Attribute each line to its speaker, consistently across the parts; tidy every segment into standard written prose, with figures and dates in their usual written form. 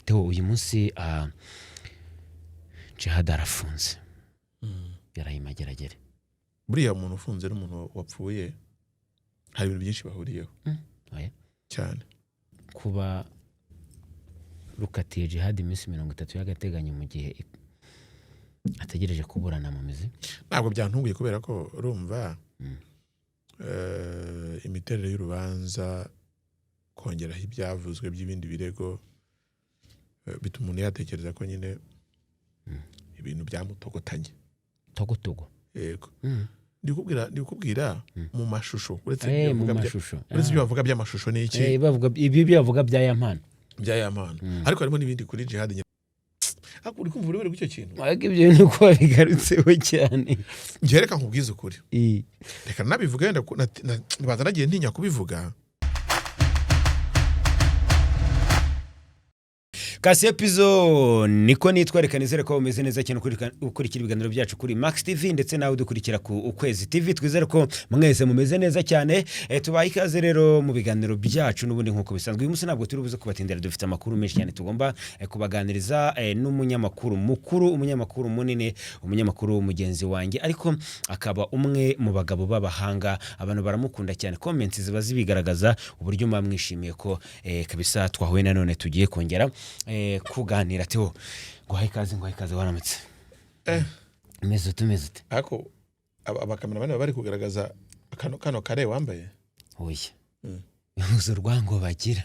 Speaker 1: Theo, uyu munsi Jihad arafunze, yaraye Mageragere.
Speaker 2: Buriya umuntu ufunze n'umuntu wapfuye hari ibintu byinshi bahuriyeho.
Speaker 1: Oya.
Speaker 2: Cyane.
Speaker 1: Kuba rukatiye Jihad iminsi 30 y'agateganyo mu gihe ategereje kuburana mu mizi.
Speaker 2: Ntabwo byantunguye kubera ko urumva imiterere y'urubanza, kongeraho ibyavuzwe by'ibindi birego, bituma umuntu yatekereza ko nyine ibintu byamutogotanye.
Speaker 1: Togotogo.
Speaker 2: Yego. Ndi kukubwira mu mashusho, uretse ibyo
Speaker 1: mu
Speaker 2: bavuga
Speaker 1: mashusho.
Speaker 2: Uretse ibyo bavuga by'amashusho ni iki?
Speaker 1: Bavuga ibi bavuga bya Yampano.
Speaker 2: Bya Yampano, ariko harimo n'ibindi kuri Jihad nyine. Ariko uri kumva uburemere bw'icyo kintu?
Speaker 1: Ariko ibyo ni uko babigarutseho cyane.
Speaker 2: Njye reka nkubwize ukuri, reka nabivuga, wenda banza nagiye ntinya kubivuga.
Speaker 1: Kasiyo Pizo niko nitwa, reka nizere ko umeze neza cyane ukurikira ibiganiro byacu kuri Max TV ndetse nawe udukurikira ku Ukwezi TV. Twizere ko mwese mumeze neza cyane. Tubaye ikaze rero mu biganiro byacu n'ubundi nk'uko bisanzwe. Uyu munsi ntabwo turi buze kubatindira, dufite amakuru menshi cyane tugomba kubaganiriza n'umunyamakuru mukuru, umunyamakuru munini, umunyamakuru mugenzi wanjye, ariko akaba umwe mu bagabo b'abahanga. Abantu baramukunda cyane, comments ziba zibigaragaza uburyo muba mwishimiye ko kabisa twahuye nanone tugiye kongera kuganira. Theo, nguhaye ikaze, nguhaye ikaze, waramutse?
Speaker 2: Eh.
Speaker 1: Umeze ute, umeze ute?
Speaker 2: Ariko abakameramani baba bari kugaragaza kano kare wambaye.
Speaker 1: Oya, uzi urwango bagira.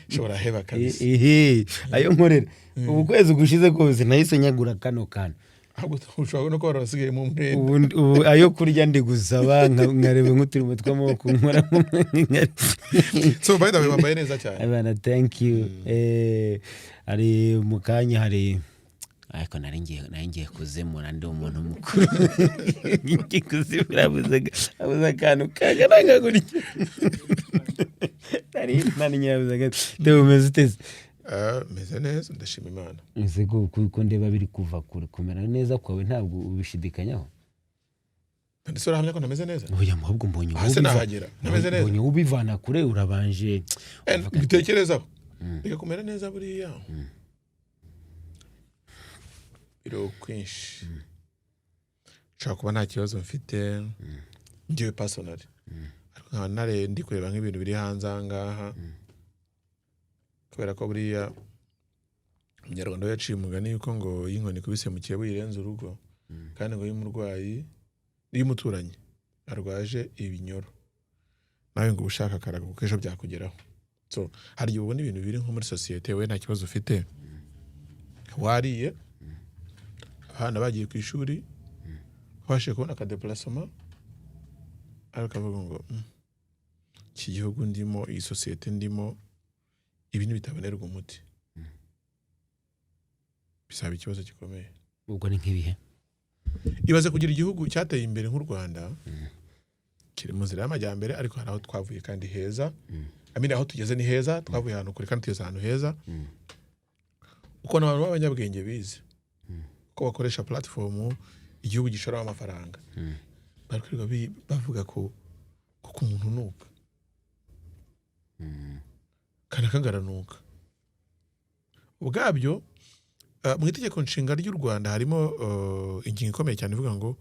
Speaker 2: Ushobora heba kabisa.
Speaker 1: Ehe, ayo nkorera ubu kwezi gushize kose nahise nyagura kano kantu.
Speaker 2: Ahubwo ushobora no kuba warasigaye mu mwenda.
Speaker 1: Ubu ayo kurya ndi gusaba nkareba nk'uturimo tw'amaboko nkoramo.
Speaker 2: So by the way, wambaye neza cyane.
Speaker 1: Abana, thank you. Hari mu kanya hari, ariko nari ngiye kuzimura, ndi umuntu mukuru ngiye kuzimura, abuze akantu kagana gutya, nari nyabuze gato. Dore umeze uteze?
Speaker 2: Ah, meze neza, ndashima Imana.
Speaker 1: Ese ko ndeba biri kuva kure, kumera neza kwawe ntabwo ubishidikanyaho?
Speaker 2: Ndetse urahamya ko ntameze neza?
Speaker 1: Oya, ahubwo mbonye
Speaker 2: Hasi nahagera ntameze neza.
Speaker 1: Mbonye ubivana kure, urabanje uvuga ati,
Speaker 2: Mbitekerezaho reka kumera neza buriya biro kwinshi nshobora kuba nta kibazo mfite njyewe personally, ariko nkaba nare ndi kureba nk'ibintu biri hanze aha ngaha, kubera ko buriya Umunyarwanda we yaciye umugani yuko ngo iyo inkoni ikubise mu kiye buyirenze urugo, kandi ngo iyo umurwayi, iyo umuturanyi arwaje ibinyoro, nawe ngo uba ushaka akarago kuko ejo byakugeraho. So hari igihe ubona ibintu biri nko muri sosiyete, we nta kibazo ufite, wariye, abana bagiye ku ishuri, wabashije kubona akadeparasoma, ariko ukavuga ngo iki gihugu ndimo, iyi sosiyete ndimo, ibi ntibitabonerwa umuti bizaba ikibazo gikomeye."
Speaker 1: Ubwo ni nk'ibihe?
Speaker 2: Ibaze kugira igihugu cyateye imbere nk'u Rwanda, kiri mu nzira y'amajyambere, ariko hari aho twavuye kandi heza. I mean, aho tugeze ni heza, twavuye ahantu kure kandi tugeze ahantu heza. Ukuntu abantu b'abanyabwenge bize ko bakoresha platform igihugu gishoramo amafaranga, bari kwirirwa bavuga ko ku muntu unuka kandi akangaranuka ubwabyo. Mu itegeko nshinga ry'u Rwanda harimo ingingo ikomeye cyane ivuga ngo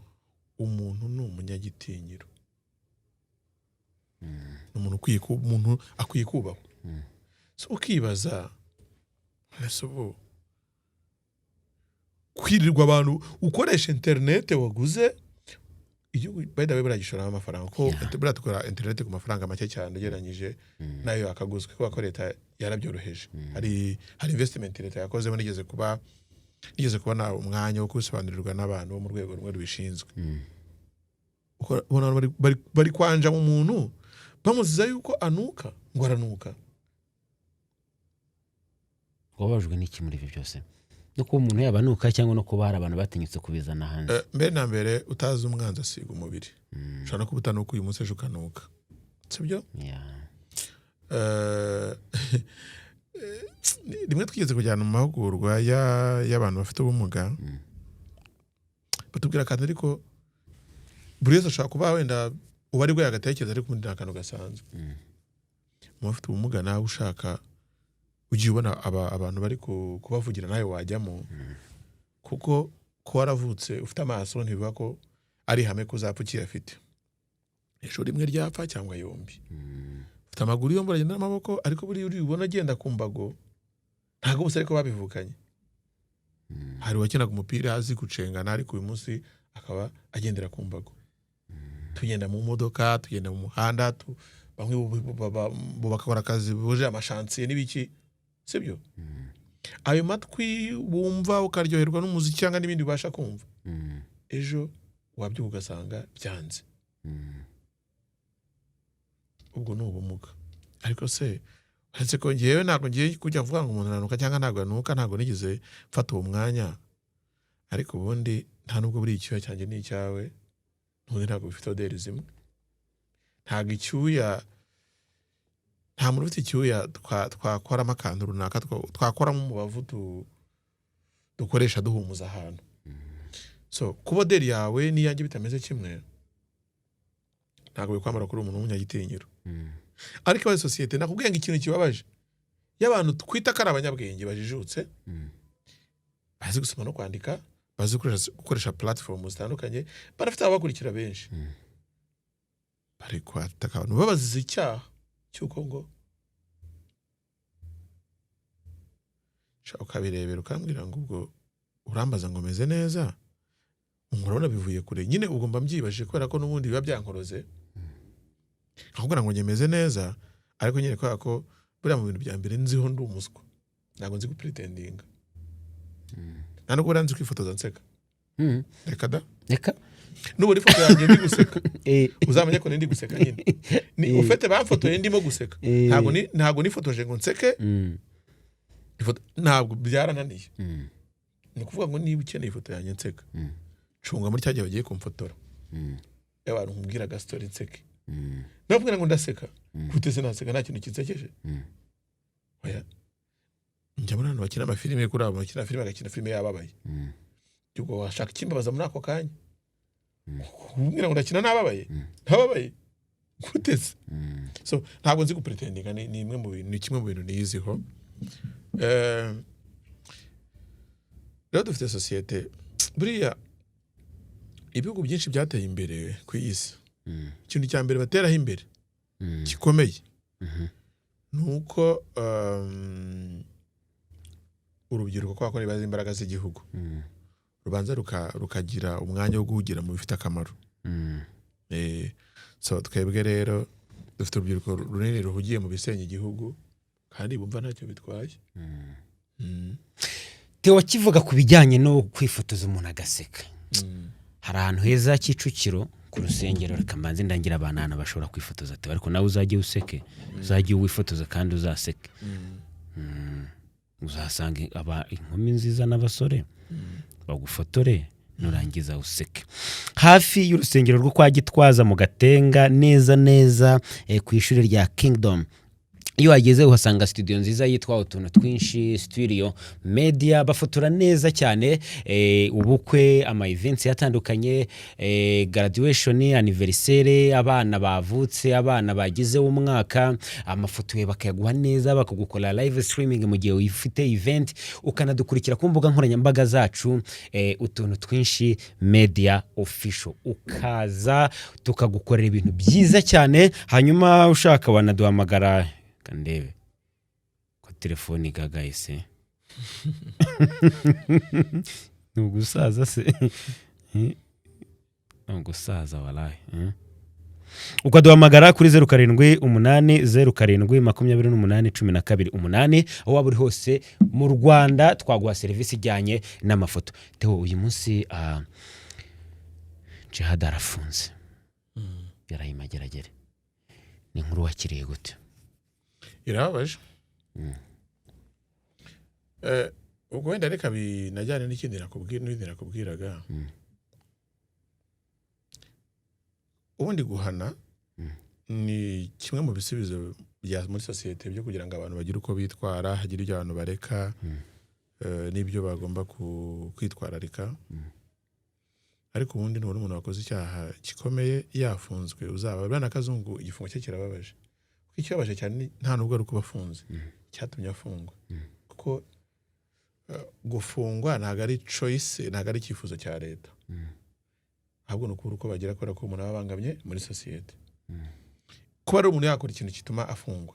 Speaker 2: umuntu ni umunyagitinyiro, ni umuntu ukwiye umuntu akwiye kubahwa. So ukibaza, ese ubu kwirirwa abantu ukoresha interinete waguze igihugu, by the way, buriya gishoramo amafaranga kuko buriya dukora interinete ku mafaranga make cyane ugereranyije nayo yakaguzwe, kubera ko leta yarabyoroheje. Hari investment leta yakozemo. Nigeze kubona umwanya wo kubisobanurirwa n'abantu bo mu rwego rumwe rubishinzwe. Ubona abantu bari kwanja mu muntu bamuziza yuko anuka, ngo aranuka.
Speaker 1: Wababajwe n'iki muri ibyo byose? No kuba umuntu yaba anuka cyangwa no kuba hari abantu batinyutse kubizana hanze?
Speaker 2: Mbere na mbere, utazi umwanzi asiga umubiri. Ushobora no kuba utanuka uyu munsi, ejo ukanuka, sibyo?
Speaker 1: Yeah.
Speaker 2: Rimwe twigeze kujyana mu mahugurwa y'abantu bafite ubumuga, batubwira akantu, ariko buri wese ashobora kuba wenda ubu ari bwo yagatekereza, ariko ubundi ni akantu gasanzwe. Mu bafite ubumuga, nawe ushaka Ugiye ubona abantu bari kubavugira, nawe wajyamo, kuko ko waravutse ufite amaso ntibivuga ko ari ihame ko uzapfa ukiyafite. Ejo rimwe ryapfa cyangwa yombi. Ufite amaguru yombi, uragenda n'amaboko, ariko buriya uri ubona agenda ku mbago, ntabwo bose ariko babivukanye. Hari uwakinaga umupira azi gucengana, ariko uyu munsi akaba agendera ku mbago. Tugenda mu modoka, tugenda mu muhanda, bamwe bakora akazi buje amashansiye n'ibiki, sibyo? Ayo matwi wumva ukaryoherwa n'umuziki cyangwa n'ibindi ubasha kumva, ejo wabyuka ugasanga byanze. Ubwo ni ubumuga. Ariko se uretse ko ngewe ntabwo ngiye kujya kuvuga ngo umuntu aranuka cyangwa ntabwo anuka, ntabwo nigeze mfata uwo mwanya. Ariko ubundi nta nubwo buri icyuya cyanjye ni icyawe n'ubundi ntabwo bifite odeur zimwe. Ntabwo icyuya, nta muntu ufite icyuya twakoramo akantu runaka, twakoramo umubavu dukoresha duhumuza ahantu. So kuba odeur yawe n'iyanjye bitameze kimwe ntabwo bikwamara kuri umuntu w'umunyagitinyiro. Ariko ibaze sosiyete, nakubwiye ngo ikintu kibabaje, iyo abantu twita ko ari abanyabwenge, bajijutse, bazi gusoma no kwandika, bazi gukoresha platform zitandukanye, banafite ababakurikira benshi, bari kwataka abantu babaziza icyaha cy'uko ngo sha, ukabirebera ukambwira ngo ubwo urambaza ngo meze neza, urabona bivuye kure nyine. Ubwo mba mbyibajije kubera ko n'ubundi biba byankoroze, nkakubwira ngo nyemeze neza, ariko nyine kubera ko buriya mu bintu bya mbere nziho ndi umuswa, ntabwo nzi gupretendinga, nta nubwo buriya nzi kwifotoza nseka. Reka da.
Speaker 1: Reka.
Speaker 2: Nubona ifoto yanjye ndi guseka, uzamenye ko ndi guseka nyine ni ufite bamfotoye ndimo guseka. Ntabwo nifotoje ngo nseke. Ntabwo, byarananiye. Ni ukuvuga ngo niba ukeneye ifoto yanjye nseka, cunga muri cya gihe bagiye kumfotora, abantu nkubwira agasitori nseke. Nakubwira ngo ndaseka gute se? Naseka nta kintu kinsekeje? Oya, njya muri abantu bakina amafilime, kuri abo bakina filime, agakina filime yababaye. Ubwo washaka ikimbabaza muri ako kanya, kubwira ngo ndakina nababaye, ntababaye gute se? So ntabwo nzi gupretendinga, ni imwe mu bintu, ni kimwe mu bintu niyiziho. Rero dufite sosiyete, buriya ibihugu byinshi byateye imbere ku isi, ikintu cya mbere bateraho imbere gikomeye ni uko urubyiruko, kubera ko nibaza imbaraga z'igihugu, rubanza rukagira umwanya wo guhugira mu bifite akamaro. So twebwe rero dufite urubyiruko runini ruhugiye mu bisenya igihugu kandi bumva ntacyo bitwaye.
Speaker 1: Theo, akivuga ku bijyanye no kwifotoza umuntu agaseka, hari ahantu heza Kicukiro ku rusengero. Reka mbanze ndangira abantu ahantu bashobora kwifotoza, Theo, ariko nawe uzajye useke, uzajye wifotoza kandi uzaseke. Uzasanga inkumi nziza n'abasore bagufotore, nurangiza useke. Hafi y'urusengero rwo kwa Gitwaza mu Gatenga, neza neza ku ishuri rya Kingdom. Iyo wageze uhasanga studio nziza yitwa Utuntu Twinshi Studio Media. Bafotora neza cyane, ubukwe, ama events atandukanye, graduation, anniversaire, abana bavutse, abana bagize umwaka. Amafoto yawe bakayaguha neza, bakagukora live streaming mu gihe ufite event, ukanadukurikira ku mbuga nkoranyambaga zacu, Utuntu Twinshi Media Official, ukaza tukagukorera ibintu byiza cyane. Hanyuma ushaka wanaduhamagara. Reka ndebe ko telefone igagaye se. Ni ugusaza se? Ni ugusaza waraye. Ukaduhamagara kuri 0780 728 128. Aho waba uri hose mu Rwanda twaguha serivisi ijyanye n'amafoto. Theo, uyu munsi Jihad arafunze, yaraye Mageragere. Ni inkuru wakiriye gute?
Speaker 2: Irababaje. Ubwo wenda reka binajyane n'ikindi nakubwira, n'ibindi nakubwiraga. Ubundi guhana ni kimwe mu bisubizo bya muri sosiyete byo kugira ngo abantu bagire uko bitwara, hagire ibyo abantu bareka n'ibyo bagomba kwitwararika. Ariko ubundi nubona umuntu wakoze icyaha gikomeye yafunzwe, uzaba buriya na Kazungu igifungo cye kirababaje, kuko ikibabaje cyane nta nubwo ari ukuba afunze. Icyatumye afungwa, kuko gufungwa ntabwo ari choice, ntabwo ari icyifuzo cya leta, ahubwo ni ukubura uko bagira, kubera ko umuntu aba abangamye muri sosiyete. Kuba ari umuntu yakora ikintu gituma afungwa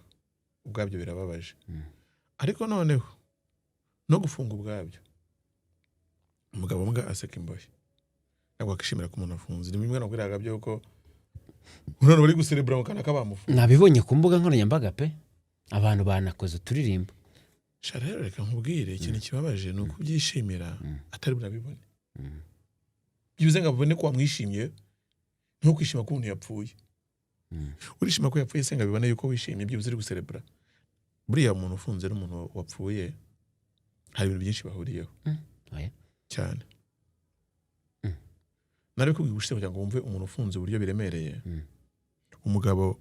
Speaker 2: ubwabyo birababaje, ariko noneho no gufunga ubwabyo, umugabo mbwa aseka imbohe, ntabwo wakishimira ko umuntu afunze. Ni bimwe nakubwiraga by'uko none bari guserebura mu kanaka bamufunze.
Speaker 1: Nabibonye ku mbuga nkoranyambaga pe, abantu banakoze uturirimbo.
Speaker 2: Sha, rero reka nkubwire, ikintu kibabaje ni ukubyishimira atari bunabibone. Byibuze ngo abone ko wamwishimiye, nko kwishima ko umuntu yapfuye. Urishima ko yapfuye se ngo abibone yuko wishimye? Byibuze uri guserebura. Buriya umuntu ufunze n'umuntu wapfuye hari ibintu byinshi bahuriyeho.
Speaker 1: Oya.
Speaker 2: Cyane. Nari kubwira ubushize kugira ngo wumve umuntu ufunze uburyo biremereye. Umugabo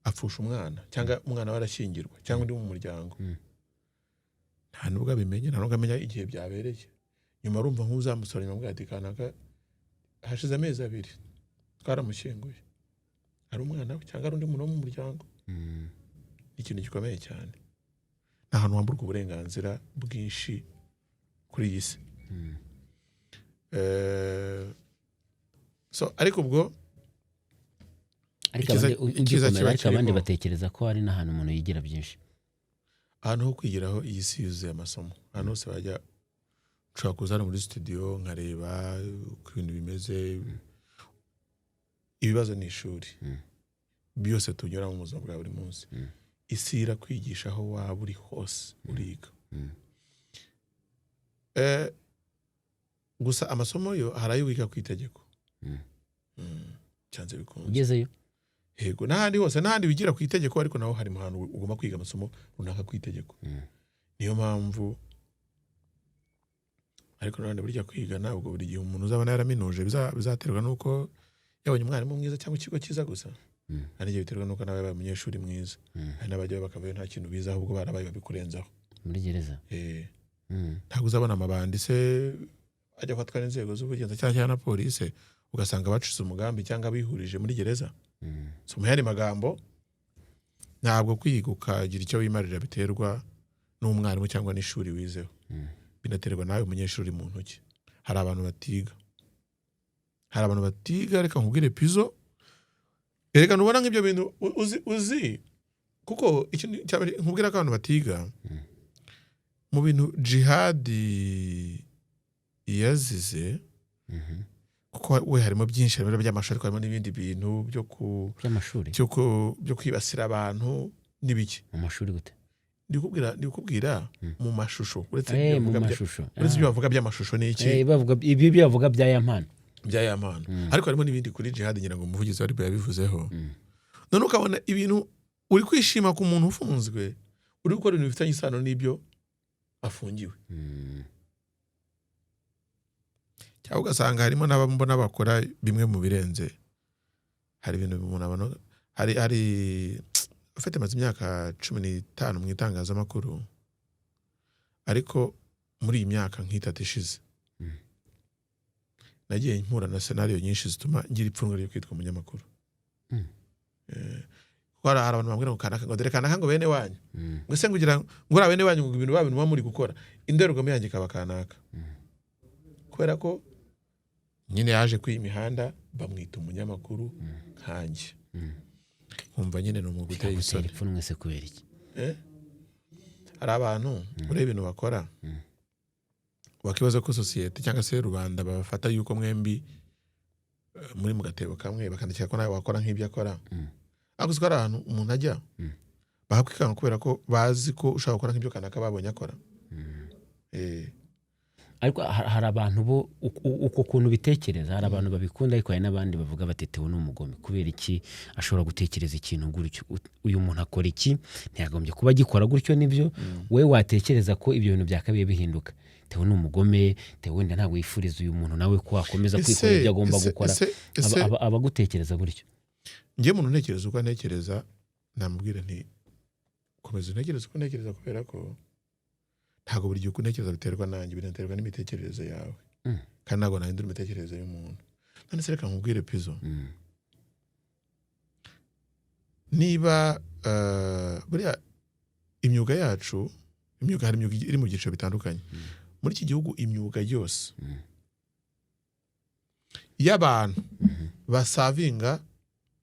Speaker 2: apfusha umwana, cyangwa umwana we arashyingirwa, cyangwa undi mu muryango, nta nubwo abimenye, nta nubwo amenya igihe byabereye. Nyuma arumva nk'uzamusora nyuma amubwira ati: "Kanaka hashize amezi 2 twaramushyinguye," ari umwana we cyangwa ari undi muntu wo mu muryango. Ni ikintu gikomeye cyane, ni ahantu wamburwa uburenganzira bwinshi kuri iyi si. So ariko ubwo
Speaker 1: Ariko abandi
Speaker 2: icyiza
Speaker 1: ugikomera,
Speaker 2: kiba
Speaker 1: ariko abandi
Speaker 2: kirimo.
Speaker 1: batekereza ko hari n'ahantu umuntu yigira byinshi.
Speaker 2: Ahantu ho kwigiraho, iyi si yuzuye amasomo. Ahantu hose bajya, nshobora kuza hano muri studio nkareba uko ibintu bimeze. Ibibazo ni ishuri. Byose tunyuramo mu buzima bwa buri munsi, isi irakwigisha. Aho waba uri hose uriga. Gusa amasomo yo hari ayo wiga ku itegeko. Cyanze bikunze.
Speaker 1: Ugezeyo.
Speaker 2: Yego, n'ahandi hose, n'ahandi wigira ku itegeko, ariko naho hari mu hantu ugomba kwiga amasomo runaka ku itegeko. Niyo mpamvu ariko nanone burya kwiga ntabwo buri gihe umuntu uzabona yaraminuje bizaterwa n'uko yabonye umwarimu mwiza cyangwa ikigo cyiza gusa. Hari igihe biterwa n'uko nawe yabaye umunyeshuri mwiza. Hari n'abajyayo bakavayo nta kintu bize, ahubwo barabaye babikurenzaho.
Speaker 1: Muri gereza.
Speaker 2: Ntabwo uzabona amabandi se ajya afatwa n'inzego z'ubugenzacyaha cyangwa na polisi, ugasanga bacize umugambi cyangwa bihurije muri gereza. So mu yandi magambo, ntabwo kwiga ukagira icyo wimarira biterwa n'umwarimu cyangwa n'ishuri wizeho. Binaterwa nawe umunyeshuri mu ntoki. Hari abantu batiga, hari abantu batiga. Reka nkubwire Pizo, reka ntubona nk'ibyo bintu uzi kuko ikintu cya mbere nkubwira ko abantu batiga, mu bintu Jihadi yazize, kuko we harimo byinshi, harimo by'amashuri, ariko harimo n'ibindi bintu byo ku
Speaker 1: By'amashuri?
Speaker 2: byo kwibasira abantu n'ibiki.
Speaker 1: Mu mashuri gute?
Speaker 2: Ndi kukubwira mu mashusho, uretse ibyo
Speaker 1: Mu
Speaker 2: bavuga
Speaker 1: mashusho.
Speaker 2: uretse ibyo bavuga by'amashusho n'iki.
Speaker 1: Bavuga ibi, byo bavuga bya Yampano.
Speaker 2: Bya Yampano. Ariko harimo n'ibindi kuri Jihad, ngira ngo umuvugizi wa RIB yabivuzeho. None ukabona ibintu uri kwishima ku muntu ufunzwe, uri gukora ibintu bifitanye isano n'ibyo afungiwe, cyangwa ugasanga harimo n'abambona bakora bimwe mu birenze. Hari ibintu umuntu abona, hari ufite, amaze imyaka 15 mu itangazamakuru, ariko muri iyi myaka nk'itatu ishize nagiye mpura na scenario nyinshi zituma ngira ipfunwe ryo kwitwa umunyamakuru. Kuko hari abantu bambwira ngo kanaka, ngo dore kanaka, ngo bene wanyu, ngo se ngo ugira ngo uriya bene wanyu, ngo ibintu babintu muba muri gukora, indorerwamo yanjye ikaba kanaka, kubera ko nyine yaje kuri iyi mihanda bamwita umunyamakuru nkanjye, nkumva nyine ni umwuga uteye
Speaker 1: Bikagutera
Speaker 2: isoni.
Speaker 1: ipfunwe se kubera iki?
Speaker 2: Hari abantu ureba ibintu bakora, wakibaza ko sosiyete cyangwa se rubanda babafata yuko mwembi muri mu gatebo kamwe, bakandikira ko nawe wakora nk'ibyo akora. Ariko uzi ko hari ahantu umuntu ajya bakakwikanga kubera ko bazi ko ushobora gukora nk'ibyo kanaka babonye akora.
Speaker 1: Ariko hari abantu bo uko kuntu bitekereza, hari abantu babikunda, ariko hari n'abandi bavuga bati: "Tewe ni umugome, kubera iki ashobora gutekereza ikintu gutyo? Uyu muntu akora iki? Ntiyagombye kuba agikora gutyo." Nibyo wowe watekereza ko ibyo bintu byakabaye bihinduka. Tewe ni umugome, Tewe wenda ntabwo yifuriza uyu muntu nawe ko akomeza kwikorera ibyo agomba gukora.
Speaker 2: Ese
Speaker 1: Abagutekereza gutyo?
Speaker 2: Njye umuntu ntekereza uko ntekereza, namubwira nti: "Komeza untekereze uko ntekereza," kubera ko ntabwo buri gihe uko untekereza biterwa nanjye, binaterwa n'imitekerereze yawe. Kandi ntabwo nahindura imitekerereze y'umuntu. None se reka nkubwire Pizo, niba buriya Imyuga yacu, imyuga, hari imyuga iri mu byiciro bitandukanye muri iki gihugu. Imyuga yose y'abantu baservinga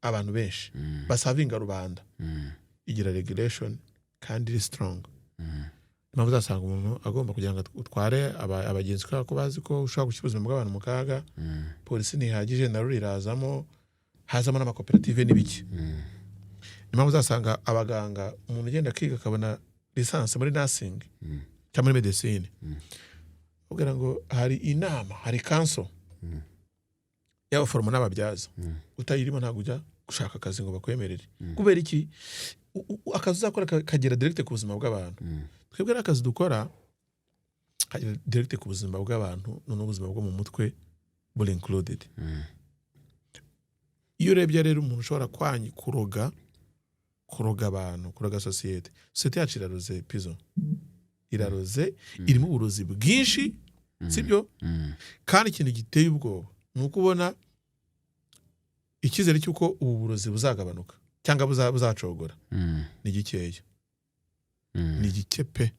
Speaker 2: abantu benshi, baservinga rubanda, igira regulation kandi iri strong. Impamvu uzasanga umuntu agomba kugira ngo utware abagenzi, kubera ko bazi ko ushobora gushyira ubuzima bw'abantu mu kaga. Polisi ntihagije, na rura irazamo, hazamo n'amakoperative n'ibiki. Niyo mpamvu uzasanga abaganga, umuntu ugenda akiga akabona licence muri nursing cyangwa muri medicine, kugira ngo hari inama, hari council y'abaforomo n'ababyaza, utayirimo ntabwo ujya gushaka akazi ngo bakwemerere. Kubera iki? Akazi uzakora kagera direct ku buzima bw'abantu. Twebwe n'akazi dukora kagera direct ku buzima bw'abantu, noneho ubuzima bwo mu mutwe buri included. Iyo urebye rero umuntu ushobora kwanyi kuroga abantu, kuroga sosiyete, sosiyete yacu iraroze pizo, iraroze, irimo uburozi bwinshi, sibyo? Kandi ikintu giteye ubwoba ni uko ubona icyizere cy'uko ubu burozi buzagabanuka cyangwa buzacogora ni gikeya, ni gike pe,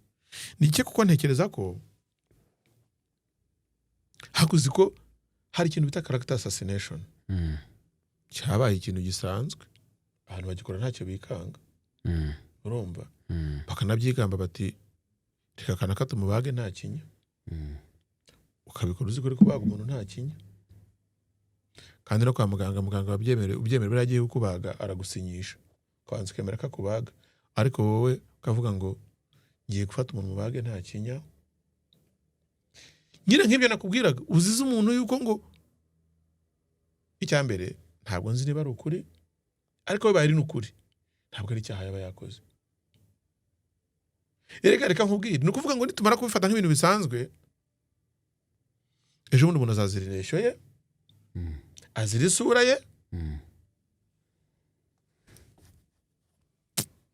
Speaker 2: ni gike, kuko ntekereza ko hakuzi ko hari ikintu bita character assassination cyabaye ikintu gisanzwe, abantu bagikora ntacyo bikanga. Urumva, bakanabyigamba bati: "Reka kanaka tumubage nta kinya." Ukabikora uzi ko uri kubaga umuntu nta kinya. Kandi no kwa muganga, muganga wabyemerewe, ubyemerewe, buriya agiye kukubaga aragusinyisha, ukabanza ukemera ko akubaga, ariko wowe ukavuga ngo ngiye gufata umuntu mubage nta kinya. Nyine nk'ibyo nakubwiraga, uzize umuntu yuko ngo icya mbere ntabwo nzi niba ari ukuri, ariko bibaye ari n'ukuri ntabwo ari icyaha yaba yakoze. Reka reka nkubwire, ni ukuvuga ngo nitumara kubifata nk'ibintu bisanzwe, ejo bundi umuntu azazira indeshyo ye, azira isura ye.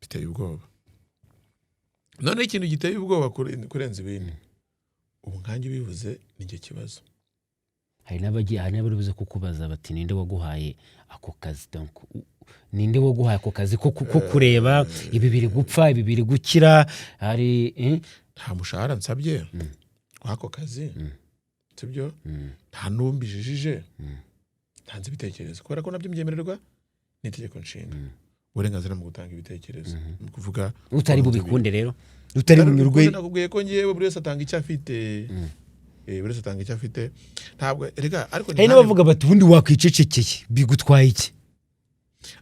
Speaker 2: Biteye ubwoba. Noneho ikintu giteye ubwoba kurenza ibindi, ubu nkanjye ubivuze ni cyo kibazo.
Speaker 1: Hari n'abagiye, hari n'abari buze kukubaza bati: "Ninde waguhaye ako kazi?" Donc, ninde waguhaye ako kazi ko kureba ibi biri gupfa, ibi biri gukira? Hari
Speaker 2: Nta mushahara nsabye w'ako kazi, sibyo? Nta n'umbijijije. Ntanze ibitekerezo kubera ko nabyo mbyemererwa n'itegeko nshinga, uburenganzira mu gutanga ibitekerezo, ni ukuvuga
Speaker 1: Utari bubikunde rero, utari bunyurwe.
Speaker 2: Nakubwiye ko ngewe buri wese atanga icyo afite. Buri wese atanga icyo afite, ntabwo reka ariko
Speaker 1: Hari n'abavuga bati: "Ubundi wakwicecekeye, bigutwaye iki?"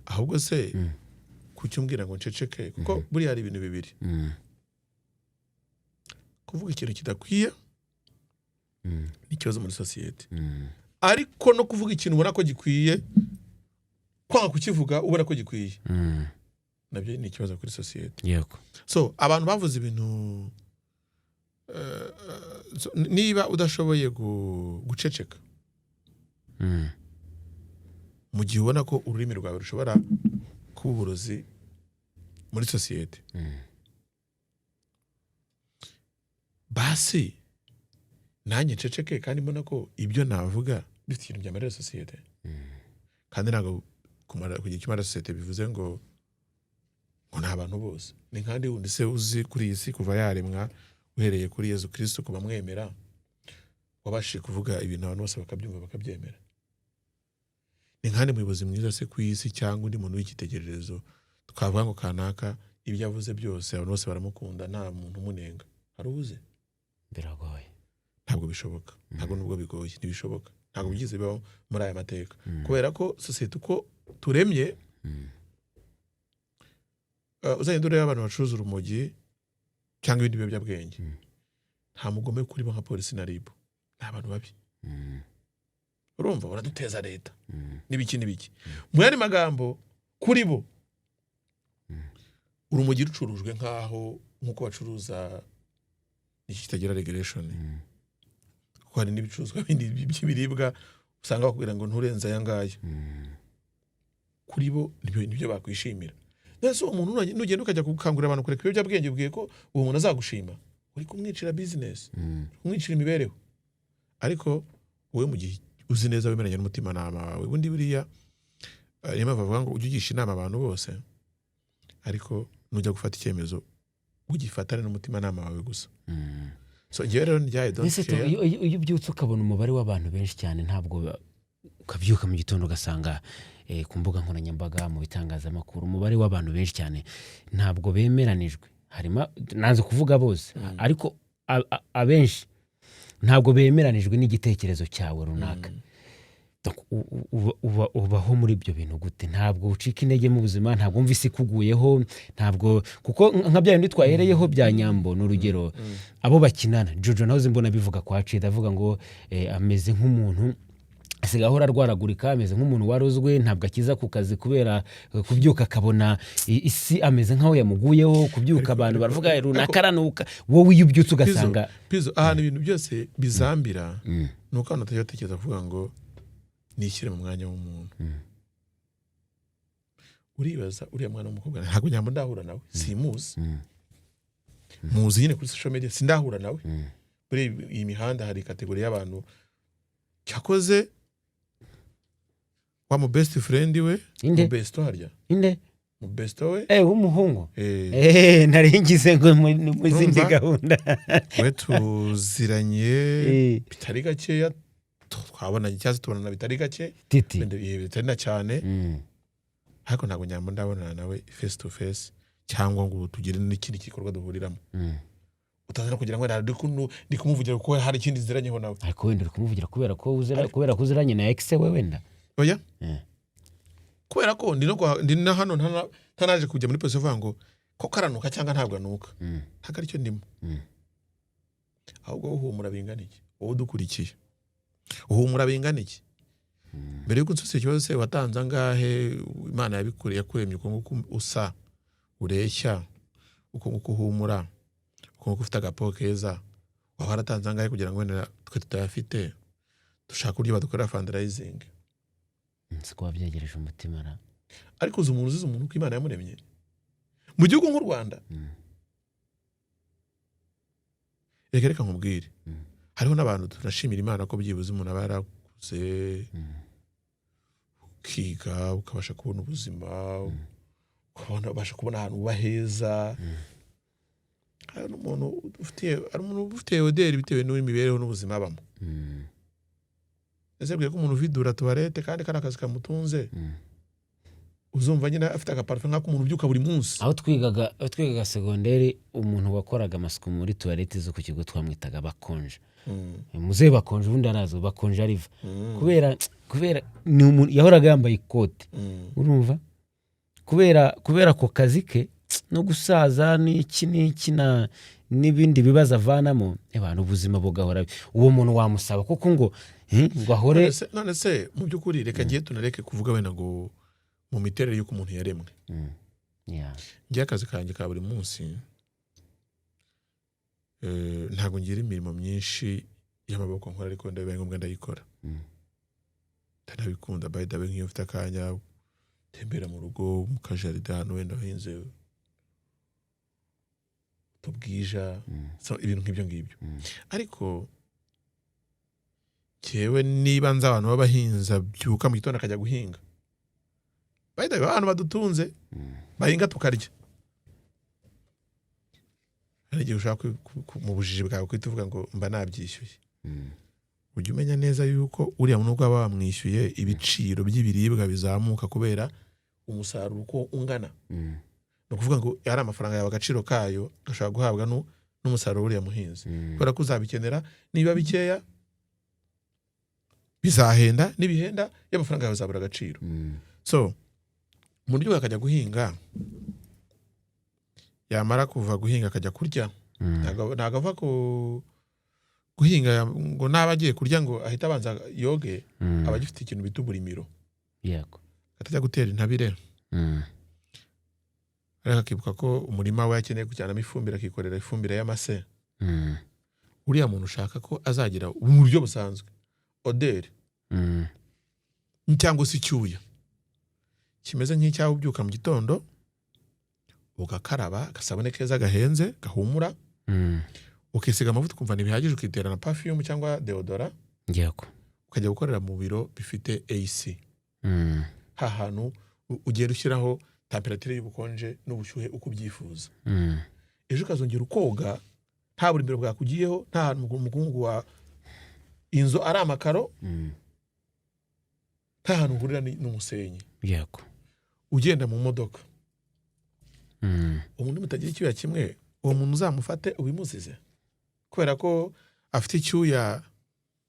Speaker 2: Ahubwo se kuki umbwira ngo nceceke? Kuko buriya hari ibintu bibiri: kuvuga ikintu kidakwiye ni ikibazo muri sosiyete, ariko no kuvuga ikintu ubona ko gikwiye, kwanga kukivuga ubona ko gikwiye, nabyo ni ikibazo kuri sosiyete. So abantu bavuze ibintu, so, niba udashoboye guceceka mu gihe ubona ko ururimi rwawe rushobora kuba uburozi muri sosiyete, basi nanjye nceceke kandi mbona ko ibyo navuga bifite ikintu byamarira sosiyete. Kandi ntabwo kumara kugira icyo umara sosiyete bivuze ngo ni abantu bose. Ni nkandi wundi se uzi kuri iyi si kuva yaremwa, uhereye kuri Yezu Kristo ku bamwemera, wabashije kuvuga ibintu abantu bose bakabyumva, bakabyemera? Ni nkandi muyobozi mwiza se ku isi cyangwa undi muntu w'icyitegererezo twavuga ngo kanaka ibyo avuze byose abantu bose baramukunda, nta muntu umunenga? Hari ubuze?
Speaker 1: Biragoye.
Speaker 2: Ntabwo bishoboka, ntabwo nubwo bigoye, ntibishoboka, ntabwo byigeze bibaho muri aya mateka, kubera ko sosiyete uko turemye, uzagenda ureba abantu bacuruza urumogi cyangwa ibindi biyobyabwenge, nta mugome kuri bo nka polisi na RIB. Ni abantu babi. Urumva baraduteza leta n'ibiki n'ibiki. Mu yandi magambo, kuri bo urumogi rucurujwe nk'aho nk'uko bacuruza iki kitagira regulation, kuko hari n'ibicuruzwa bindi by'ibiribwa usanga bakubwira ngo nturenze aya ngaya, kuri bo nibyo bakwishimira. None uwo muntu nugenda ukajya gukangurira abantu kureka ibiyobyabwenge, ubwiye ko uwo muntu azagushima? Uri kumwicira business, kumwicira imibereho. Ariko wowe mu gihe uzi neza, wemeranya n'umutimanama wawe, ubundi buriya niyo mpamvu bavuga ngo ujye ugisha inama abantu bose, ariko nujya gufata icyemezo Ugifatane n'umutimanama wawe gusa. So njyewe rero njyaye don't
Speaker 1: Ese
Speaker 2: care.
Speaker 1: iyo ubyutse ukabona umubare w'abantu benshi cyane, ntabwo ukabyuka mu gitondo ugasanga ku mbuga nkoranyambaga, mu bitangazamakuru, umubare w'abantu benshi cyane ntabwo bemeranijwe, harimo, nanze kuvuga bose, ariko abenshi ntabwo bemeranijwe n'igitekerezo cyawe runaka. Donc, ubaho muri ibyo bintu gute? Ntabwo ucika intege mu buzima? Ntabwo wumva isi ikuguyeho? Ntabwo, kuko nka bya bindi twahereyeho bya Nyambo, ni urugero, abo bakinana, Jojo nahoze mbona bivuga kwa Cida, avuga ngo ameze nk'umuntu asigaye ahora arwaragurika, ameze nk'umuntu warozwe, ntabwo akiza ku kazi kubera kubyuka akabona isi ameze nk'aho yamuguyeho, kubyuka abantu baravuga runaka aranuka. Wowe iyo ubyutse ugasanga
Speaker 2: Pizo, ahantu ibintu byose bizambira ni uko abantu batajya batekereza kuvuga ngo nishyire mu mwanya w'umuntu. Uribaza uriya mwana w'umukobwa, ntabwo Nyambo ndahura nawe, simuzi. Muzi nyine kuri social media, sindahura nawe. Muri iyi mihanda hari catégorie y'abantu, cyakoze wa mu best friend we.
Speaker 1: Inde?
Speaker 2: Mu besto harya.
Speaker 1: Inde?
Speaker 2: Mu besto we.
Speaker 1: W'umuhungu?
Speaker 2: Eh.
Speaker 1: Nari ngize ngo ni mu zindi
Speaker 2: Urumva?
Speaker 1: gahunda.
Speaker 2: We tuziranye bitari gakeya, twabonanye cyangwa se tubonana bitari gake.
Speaker 1: Titi.
Speaker 2: Wenda bitari na cyane. Ariko ntabwo Nyambo ndabonana nawe face to face cyangwa ngo tugire n'ikindi gikorwa duhuriramo. Utaza no kugira ngo wenda ndi kumuvugira kuko hari ikindi ziranyeho nawe.
Speaker 1: Ariko wenda uri kumuvugira kubera ko uziranye na ex we wenda.
Speaker 2: Oya. Kubera ko ndi no ndi na hano ntanaje kujya muri position uvuga ngo ko karanuka cyangwa ntabwo anuka. Ntabwo aricyo ndimo. Ahubwo uhumura bingana iki? Wowe udukurikiye, uhumura bingana iki? Mbere y'uko unsubiza ikibazo se, watanze angahe? Imana yabikoreye, yakuremye uko nguko usa, ureshya uko nguko, uhumura uko nguko, ufite agapo keza, waba waratanze angahe kugira ngo wenda twe tutayafite dushake uburyo badukorera fundraising?
Speaker 1: Siko wabyegereje umutima ra.
Speaker 2: Ariko uzi umuntu uzize umuntu uko Imana yamuremye mu gihugu nk'u Rwanda? Reka nkubwire. Hariho n'abantu tunashimira Imana ko byibuze umuntu aba yarakuze, ukiga, ukabasha kubona ubuzima, ubasha kubona ahantu uba heza. Hari n'umuntu ufitiye, hari umuntu ufitiye odeur bitewe n'imibereho n'ubuzima abamo. Ese bwiye ko umuntu uvidura toilette kandi kari akazi kamutunze, uzumva nyine afite agaparufe nk'ak'umuntu ubyuka buri munsi?
Speaker 1: Aho twigaga segonderi, umuntu wakoraga amasuku muri toilette zo ku kigo twamwitaga Bakonje. Muzehe Bakonje, ubundi arazwi, Bakonje ariva kubera ni umuntu yahoraga yambaye ikote. Urumva, kubera ako kazi ke no gusaza n'iki n'iki na n'ibindi bibazo avanamo, abantu ubuzima bugahora, uwo muntu wamusaba kuko ngo ngo ahore.
Speaker 2: None se mu by'ukuri, reka ngiye tunareke kuvuga wenda ngo mu miterere y'uko umuntu yaremwe. Ngiye akazi kanjye ka buri munsi, ntabwo ngira imirimo myinshi y'amaboko nkora, ariko ndabibaye ngombwa ndayikora. Ndanabikunda by the way, nk'iyo mfite akanya tembera mu rugo, mu kajardin, ahantu wenda wahinze utubwija. So, ibintu nk'ibyo ngibyo. Ariko njyewe niba nzi abantu b'abahinzi abyuka mu gitondo akajya guhinga, by the way, abantu badutunze bahinga tukarya, hari igihe ushaka mu bujiji bwawe guhita uvuga ngo mba nabyishyuye. Ujya umenya neza yuko uriya nubwo waba wamwishyuye, ibiciro by'ibiribwa bizamuka kubera umusaruro uko ungana. Ni ukuvuga ngo ari amafaranga yawe, agaciro kayo gashobora guhabwa n'umusaruro w'uriya muhinzi, kubera ko uzabikenera. Niba bikeya bizahenda, nibihenda y'amafaranga yawe azabura agaciro. So mu buryo akajya guhinga, yamara kuva guhinga akajya kurya. Ntabwo ava ku guhinga ngo naba agiye kurya ngo ahite abanza yoge. Aba agifite ikintu bita uburimiro, atajya gutera intabire, ariko akibuka ko umurima we akeneye kujyanamo ifumbire, akikorera ifumbire y'amase. Uriya muntu ushaka ko azagira mu buryo busanzwe odeur cyangwa se icyuya kimeze nk'icyawe, ubyuka mu gitondo ugakaraba agasabune keza gahenze gahumura, ukisiga amavuta ukumva ntibihagije, ukitera na perfume cyangwa deodorant, ukajya gukorera mu biro bifite AC, ha hantu ugenda ushyiraho température y'ubukonje n'ubushyuhe uko ubyifuza. Ejo ukazongera ukoga nta burimbiro bwakugiyeho, nta hantu umukungugu wa inzu ari amakaro, nta hantu uhurira n'umusenyi. Ugenda mu modoka, umuntu mutagira icyuya kimwe, uwo muntu uzamufate ubimuzize kubera ko afite icyuya?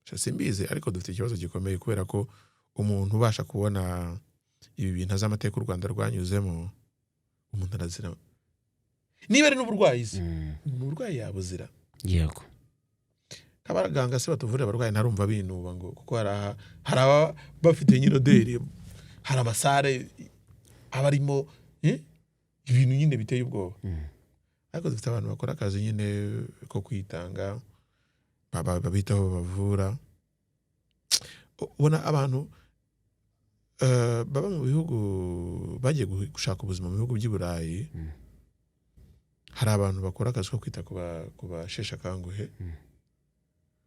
Speaker 2: Sha, simbizi, ariko dufite ikibazo gikomeye, kubera ko umuntu ubasha kubona ibi bintu azi amateka u Rwanda rwanyuzemo, umuntu arazira niba ari n'uburwayi se, umuntu uburwayi yabuzira. Abaganga se batuvurira abarwayi, ntarumva binuba ngo kuko hari ababa bafite nyine odeur, hari amasare aba arimo ibintu nyine biteye ubwoba. Ariko dufite abantu bakora akazi nyine ko kwitanga, babitaho, babavura. Ubona abantu baba mu bihugu bagiye gushaka ubuzima mu bihugu by'i Burayi, hari abantu bakora akazi ko kwita ku basheshe akanguhe,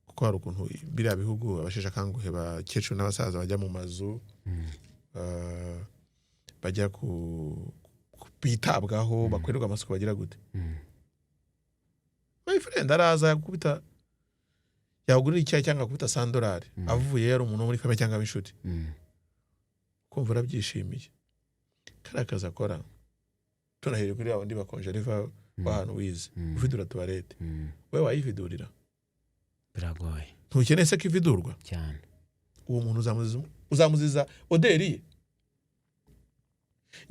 Speaker 2: kuko hari ukuntu biriya bihugu abasheshe akanguhe, bakecuru n'abasaza, bajya mu mazu, bajya ku bitabwaho, bakorerwa amasuku, bagira gute. My friend, araza yakubita, yagurira icyayi cyangwa akubita sandorari, avuye yari umuntu wo muri famille cyangwa w'inshuti, kumva urabyishimiye. Kariya kazi akora, tunahereye kuri babandi bakonje riva w'ahantu wize uvidura toilette, wowe wayividurira?
Speaker 1: Biragoye.
Speaker 2: Ntukeneye se ko ividurwa?
Speaker 1: Cyane.
Speaker 2: Uwo muntu uzamuziza odeur ye?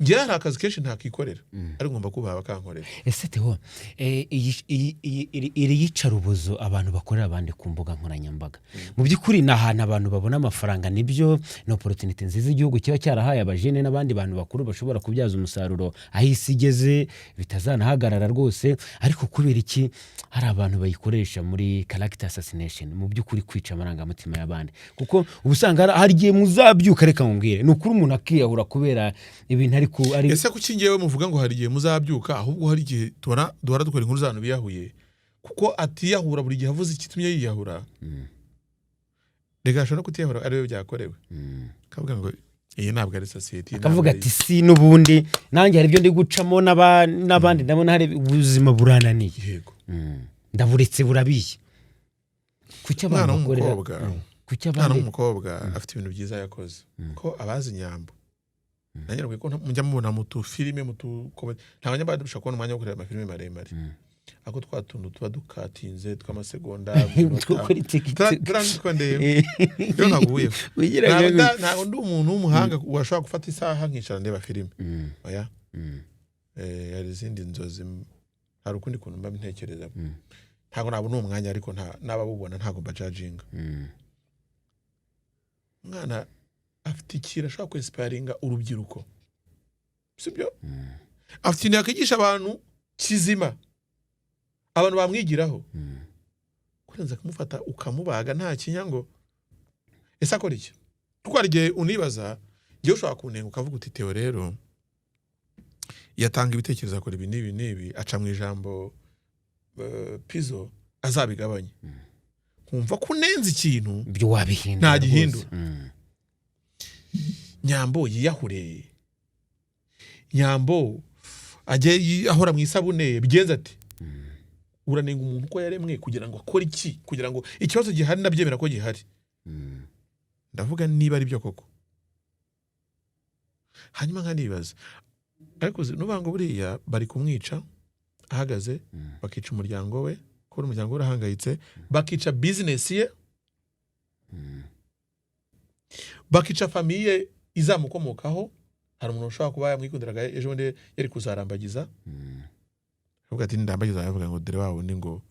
Speaker 2: Njyewe hari akazi kenshi ntakikorera, ariko ngomba kubaha bakankorera.
Speaker 1: Ese Theo, iri yicarubozo abantu bakorera abandi ku mbuga nkoranyambaga, mu by'ukuri ni ahantu abantu babona amafaranga, nibyo, ni opportunity nziza igihugu kiba cyarahaye abajene n'abandi bantu bakuru bashobora kubyaza umusaruro aho isi igeze, bitazanahagarara rwose. Ariko kubera iki hari abantu bayikoresha muri character assassination, mu by'ukuri kwica amarangamutima y'abandi? Kuko uba usanga hari igihe muzabyuka, reka mubwire, ni ukuri, umuntu akiyahura kubera ibintu ariko ari
Speaker 2: Ese kuki ngewe muvuga ngo hari igihe muzabyuka? Ahubwo hari igihe tubona duhora dukora inkuru z'abantu biyahuye, kuko atiyahura buri gihe avuze ikitumye yiyahura. Reka, ashobora no kutiyahura ariwe byakorewe, akavuga ngo iyi ntabwo ari sosiyete, iyi ntabwo
Speaker 1: Akavuga
Speaker 2: ari
Speaker 1: ati: "Si n'ubundi nanjye hari ibyo ndi gucamo n'abandi ndabona hari ubuzima burananiye." Ndaburetse burabiye. Kuki abantu
Speaker 2: Umwana
Speaker 1: bakorera
Speaker 2: w'umukobwa,
Speaker 1: Kuki
Speaker 2: umwana
Speaker 1: abandi
Speaker 2: w'umukobwa afite ibintu byiza yakoze, ko abazi Nyambo, nanjye nabwiye ko mujya mubona mu tufilime, mu tucomedy, ntabwo njya mbasha kubona umwanya wo kureba amafilime maremare, ariko twa tuntu tuba dukatinze tw'amasegonda,
Speaker 1: Two kuri TikTok.
Speaker 2: Turiya nitwo ndeba iyo nkaguyeho.
Speaker 1: Wigira
Speaker 2: Ntabwo ndi umuntu w'umuhanga washobora gufata isaha nkicara ndeba filime, oya. Hari izindi nzozi, hari ukundi kuntu mba ntekereza. Ntabwo nabona uwo mwanya, ariko n'abawubona ntabwo mbajudginga. Umwana afite ikintu ashobora kwinspiringa urubyiruko, sibyo? Afite ikintu yakwigisha abantu kizima, abantu bamwigiraho, kurenza kumufata ukamubaga nta kinya ngo ese akora iki? Kuko hari igihe unibaza, ngewe ushobora kunenga ukavuga uti: "Theo rero yatanga ibitekerezo, akora ibi n'ibi n'ibi, aca mu ijambo, Pizo azabigabanye." Nkumva ko unenze ikintu
Speaker 1: Ibyo wabihindura
Speaker 2: Ntagihindura.
Speaker 1: rwose.
Speaker 2: Nyambo yiyahure, Nyambo ajye ahora mu isabune, bigenze ati. Uranenga umuntu uko yaremwe kugira ngo akore iki? Kugira ngo ikibazo gihari, ndabyemera ko gihari. Ndavuga niba ari byo koko, hanyuma nkanibaza, ariko nuvuga ngo buriya bari kumwica ahagaze, bakica umuryango we, kubera umuryango we urahangayitse, bakica bizinesi ye, bakica famille izamukomokaho. Hari umuntu ushobora kuba yamwikundiraga, ejo bundi yari kuzarambagiza, avuga ati: "Ndambagiza," avuga ngo: "Dore wa wundi ngo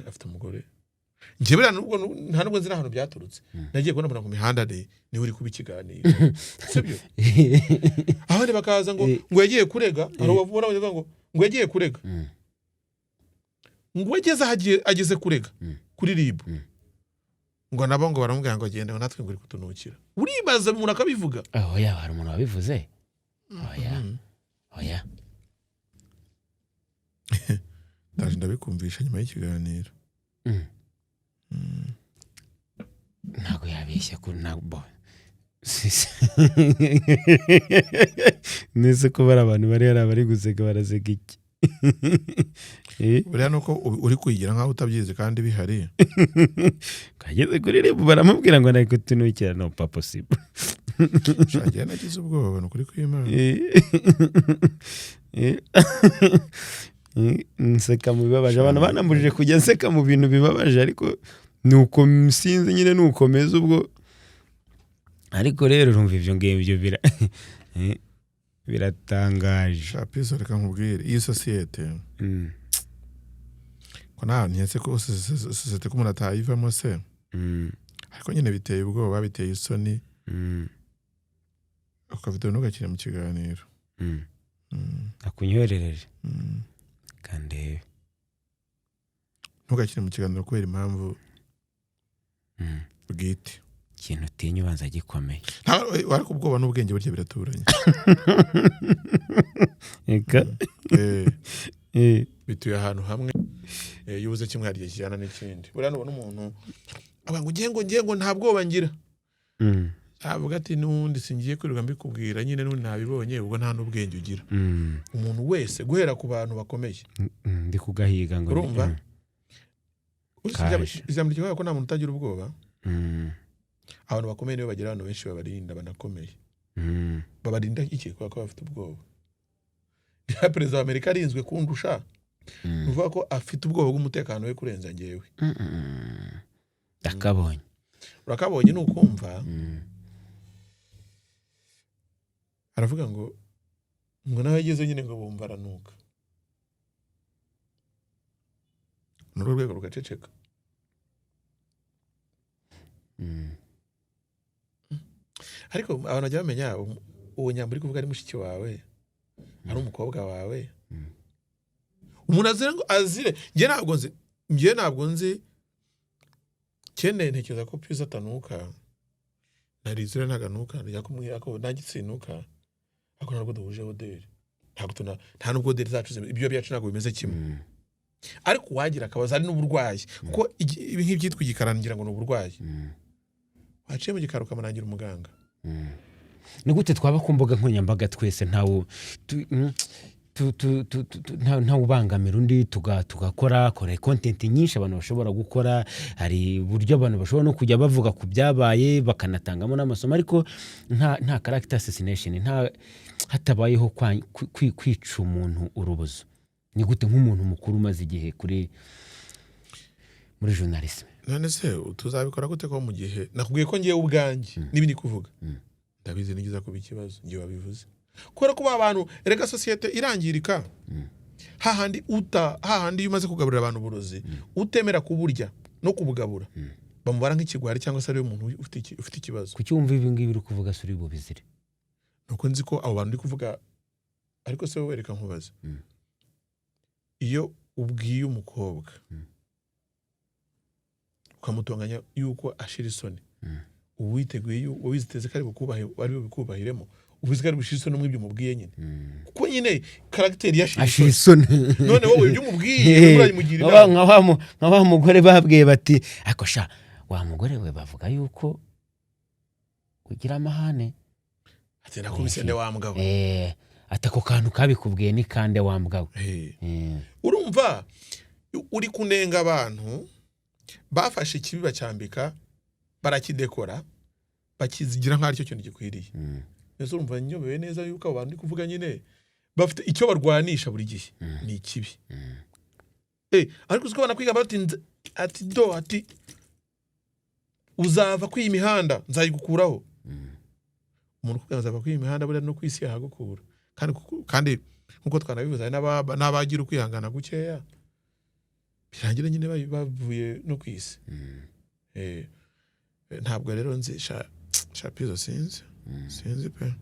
Speaker 2: afite umugore." Njye buriya nubwo nta nubwo nzi n'ahantu byaturutse, nagiye kubona mbona ku mihanda niwe uri kuba ikiganiro, sibyo? Abandi bakaza ngo ngo yagiye kurega. Hari uwabona bavuga ngo yagiye kurega, ngo ageze aho ageze kurega kuri RIB, ngo nabo ngo baramubwira ngo agende, ngo natwe ngo uri kutunukira. Uribaza umuntu akabivuga.
Speaker 1: Oya, hari umuntu wabivuze? Oya. Oya.
Speaker 2: Ndaje ndabikumvisha nyuma y'ikiganiro.
Speaker 1: Ntabwo yabeshya ko ntabwo nese ko bari abantu bari hari abari guseka, baraseka iki?
Speaker 2: Buriya ni uko uri kwigira nkaho utabyizi kandi bihari.
Speaker 1: Kageze kuri RIB baramubwira ngo nari kutunukira, no, pas possible.
Speaker 2: Shagiye nagize ubwoba, ni ukuri kw'Imana.
Speaker 1: Nseka mu bibabaje. Abantu banambujije kujya nseka mu bintu bibabaje, ariko nuko sinzi nyine nuko meze ubwo. Ariko rero urumva ibyo ngibyo biratangaje.
Speaker 2: Shapizo, reka nkubwire, iyi sosiyete ko nta ntiyetse ko sosiyete ko umuntu atayivamo se? Ariko nyine biteye ubwoba, biteye isoni. Akavidewo ntugakine mu kiganiro.
Speaker 1: Akunyoherereje. Kandebe.
Speaker 2: Ntugakine mu kiganiro kubera impamvu bwite.
Speaker 1: Ikintu utinya ubanza gikomeye.
Speaker 2: Ariko ubwoba n'ubwenge burya biraturanye.
Speaker 1: Reka.
Speaker 2: Bituye ahantu hamwe. Iyo ubuze kimwe hari igihe kijyana n'ikindi. Buriya nubona umuntu avuga ngo ngiye ngo nta bwoba ngira, avuga ati n'ubundi singiye kwirirwa mbikubwira nyine, n'ubundi ntabibonye, ubwo nta n'ubwenge ugira. Umuntu wese, guhera ku bantu bakomeye.
Speaker 1: Ndi kugahiga ngo
Speaker 2: Urumva? Uretse
Speaker 1: Kaje.
Speaker 2: Ijambo rikivuga ko nta muntu utagira ubwoba. Abantu bakomeye nibo bagira abantu benshi babarinda banakomeye. Babarinda iki? Kubera ko bafite ubwoba. Niba perezida wa Amerika arinzwe kundusha, ni ukuvuga ko afite ubwoba bw'umutekano we kurenza njyewe.
Speaker 1: Ndakabonye.
Speaker 2: Urakabonye, ni ukumva. Aravuga ngo nawe ageze nyine ngo bumva aranuka, muri urwo rwego rugaceceka. Ariko abantu bajya bamenya uwo nyambo uri kuvuga ari mushiki wawe, ari umukobwa wawe. Umuntu azire ngo azire, njye ntabwo nzi kene. Ntekereza ko Pizo atanuka, narizire ntaganuka, njya kumubwira ko nanjye sinuka, ariko ntabwo duhuje odeur, ntabwo tuna, nta nubwo odeur zacu ibyo byacu ntabwo bimeze kimwe. Ariko uwagira akabazo ari n'uburwayi, kuko ibi nk'ibyitwa igikara ngira ngo ni uburwayi. Waciye mu gikari ukamurangira umuganga.
Speaker 1: Ni gute twaba ku mbuga nkoranyambaga twese ntawe ntawe ubangamira undi, tugakora kora content nyinshi abantu bashobora gukora? Hari uburyo abantu bashobora no kujya bavuga ku byabaye, bakanatangamo n'amasomo, ariko nta character assassination, nta hatabayeho kwica umuntu urubozo. Ni gute nk'umuntu mukuru umaze igihe muri journalisme?
Speaker 2: None se tuzabikora gute, ko mu gihe nakubwiye ko ngewe ubwanjye niba ndi kuvuga ndabizi nigeza kuba ikibazo, ngewe wabivuze, kubera ko ba bantu, erega sosiyete irangirika hahandi uta hahandi iyo umaze kugaburira abantu uburozi, utemera kuburya no kubugabura bamubara nk'ikigwari cyangwa se ariwe muntu ufite ikibazo.
Speaker 1: Kuki wumva ibi ngibi uri kuvuga se uri bubizire?
Speaker 2: Nuko nzi ko abo bantu uri kuvuga. Ariko se wowe, reka nkubaze, iyo ubwiye umukobwa ukamutonganya yuko ashira isoni, uba witeguye uba wiziteze ko ari bukubahe, ari bubikubahiremo, uba uzi ko ari bushire isoni muri ibyo umubwiye nyine, kuko nyine caractère yashira
Speaker 1: ashira
Speaker 2: isoni.
Speaker 1: Isoni.
Speaker 2: None wowe ibyo umubwiye urayimugira inama.
Speaker 1: Nka wa mugore babwiye bati: "Ariko sha wa mugore we, bavuga yuko ugira amahane."
Speaker 2: Ati: "Nakubise nde wa mugabo?"
Speaker 1: Ati: "Ako kantu kabikubwiye ni kande wa mbwa we?"
Speaker 2: Urumva uri kunenga abantu bafashe ikibi bacyambika, barakidekora, bakizigira nk'aho aricyo kintu gikwiriye. Mbese urumva nyobewe neza yuko abo bantu uri kuvuga nyine bafite icyo barwanisha buri gihe, ni ikibi. Ariko uzi ko banakwiga bati ati do, ati uzava kuri iyi mihanda nzayigukuraho. Umuntu ukubwira ngo azava kuri iyi mihanda, buriya no ku isi yahagukura. Kandi nkuko twanabivuze, hari n'abagira ukwihangana gukeya, birangira nyine bavuye no ku isi. Ntabwo rero nzi sha Pizo, sinzi pe.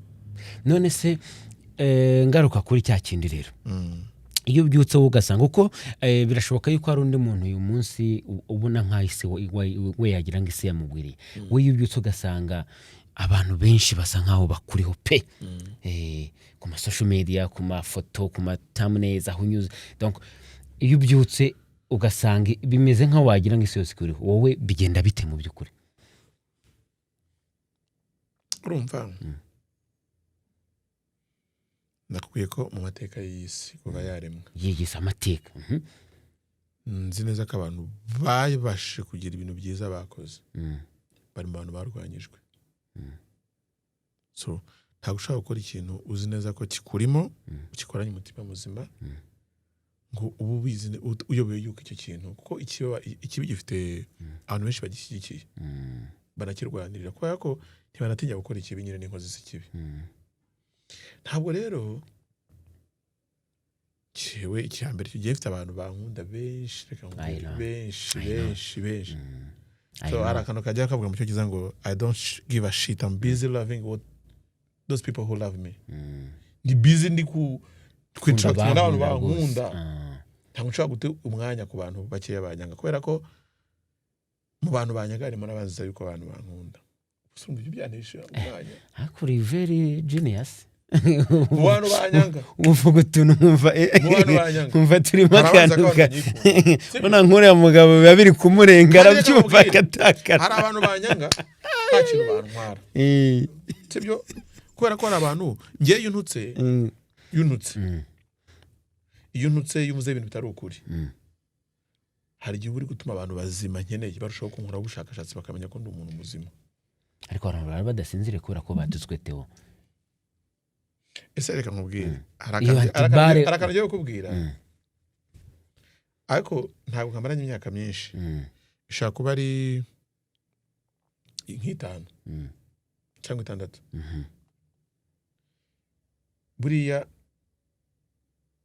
Speaker 1: None se ngaruka kuri cya kindi rero, iyo ubyutse wowe ugasanga uko birashoboka yuko hari undi muntu uyu munsi ubona nk'aho isi we yagira ngo isi yamugwiriye, we iyo ubyutse ugasanga abantu benshi basa nk'aho bakuriho pe, ku ma social media, ku mafoto, ku ma thumbnails, aho unyuze. Donc iyo ubyutse ugasanga bimeze nk'aho wagira ngo isi yose ikuriho, wowe bigenda bite mu by'ukuri?
Speaker 2: Urumva, Nakubwiye ko mu mateka y'isi kuva yaremwa,
Speaker 1: Yigisa amateka.
Speaker 2: Nzi neza ko abantu babashije kugira ibintu byiza bakoze bari mu bantu barwanyijwe. So ntabwo ushobora gukora ikintu uzi neza ko kikurimo, ukikoranye umutima muzima, ngo ubu ubizi uyobewe yuko icyo kintu, kuko ikibi gifite abantu benshi bagishyigikiye, banakirwanirira, kubera ko ntibanatinya gukora ikibi nyine n'inkozi z'ikibi. Ntabwo rero cyewe icya mbere kigiye mfite abantu bankunda benshi, reka nkubwire,
Speaker 1: I know.
Speaker 2: benshi,
Speaker 1: I know.
Speaker 2: benshi, benshi.
Speaker 1: I
Speaker 2: So
Speaker 1: know.
Speaker 2: hari akantu kajya kavuga mu cyongereza ngo "I don't give a shit, I'm busy loving what those people who love me." Ndi busy, ndi ku kwinteractinga n'abantu
Speaker 1: Bankunda rwose.
Speaker 2: bankunda. Ntabwo nshobora guta umwanya ku bantu bakeya banyanga, kubera ko mu bantu banyanga harimo n'abanziza yuko abantu bankunda. Gusa urumva ibyo byanesha umwanya?
Speaker 1: Ariko uri very genius.
Speaker 2: Mu bantu banyanga,
Speaker 1: uvuga utuntu nkumva
Speaker 2: mu bantu banyanga
Speaker 1: nkumva turimo
Speaker 2: hari abanza
Speaker 1: akantu
Speaker 2: ko abantu nyikunda.
Speaker 1: Ubona nk'uriya mugabo biba biri kumurenga,
Speaker 2: Kandi reka
Speaker 1: arabyumva
Speaker 2: nkubwire,
Speaker 1: akatakara.
Speaker 2: Hari abantu banyanga nta kintu bantwara, sibyo? Kubera ko hari abantu ngewe iyo untutse, iyo untutse, iyo untutse, iyo uvuze ibintu bitari ukuri, hari igihe uba uri gutuma abantu bazima nkeneye barushaho kunkoraho ubushakashatsi, bakamenya ko ndi umuntu muzima.
Speaker 1: Ariko abantu baba badasinziriye kubera ko batutswe, Theo.
Speaker 2: Ese reka nkubwire, hari
Speaker 1: Iyo antibare-
Speaker 2: hari akantu ngiye kukubwira, ariko ntabwo nkamaranye imyaka myinshi, ishobora kuba ari nk'itanu cyangwa 6. Buriya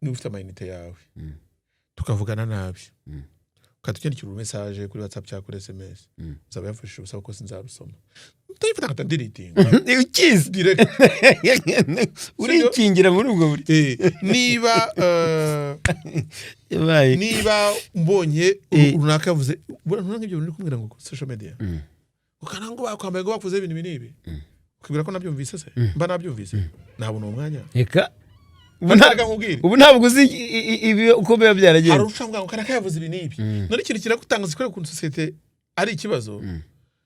Speaker 2: niba ufite amayinite yawe, tukavugana nabi, ukahita unyandikira message kuri WhatsApp cyangwa kuri SMS, nzaba yamfashije ubusa, kuko sinzarusoma, ndayifata nkahita ndeletinga.
Speaker 1: Ukizi
Speaker 2: Direct.
Speaker 1: urikingira muri ubwo buryo.
Speaker 2: Niba
Speaker 1: Yabaye.
Speaker 2: niba mbonye runaka yavuze, buriya ntura nk'ibyo bintu uri kumbwira ngo social media, ukana ngo bakwambaye, ngo bakuze ibintu ibi n'ibi, ukibwira ko nabyumvise se? Mba nabyumvise, nabona uwo mwanya?
Speaker 1: Reka, ubu
Speaker 2: Reka nkubwire.
Speaker 1: Ubu ntabwo uzi ibi uko biba
Speaker 2: Hari
Speaker 1: byaragenze.
Speaker 2: ushobora ngo kanaka yavuze ibi n'ibi. None ikintu kiragutangaza kubera ukuntu sosiyete ari ikibazo,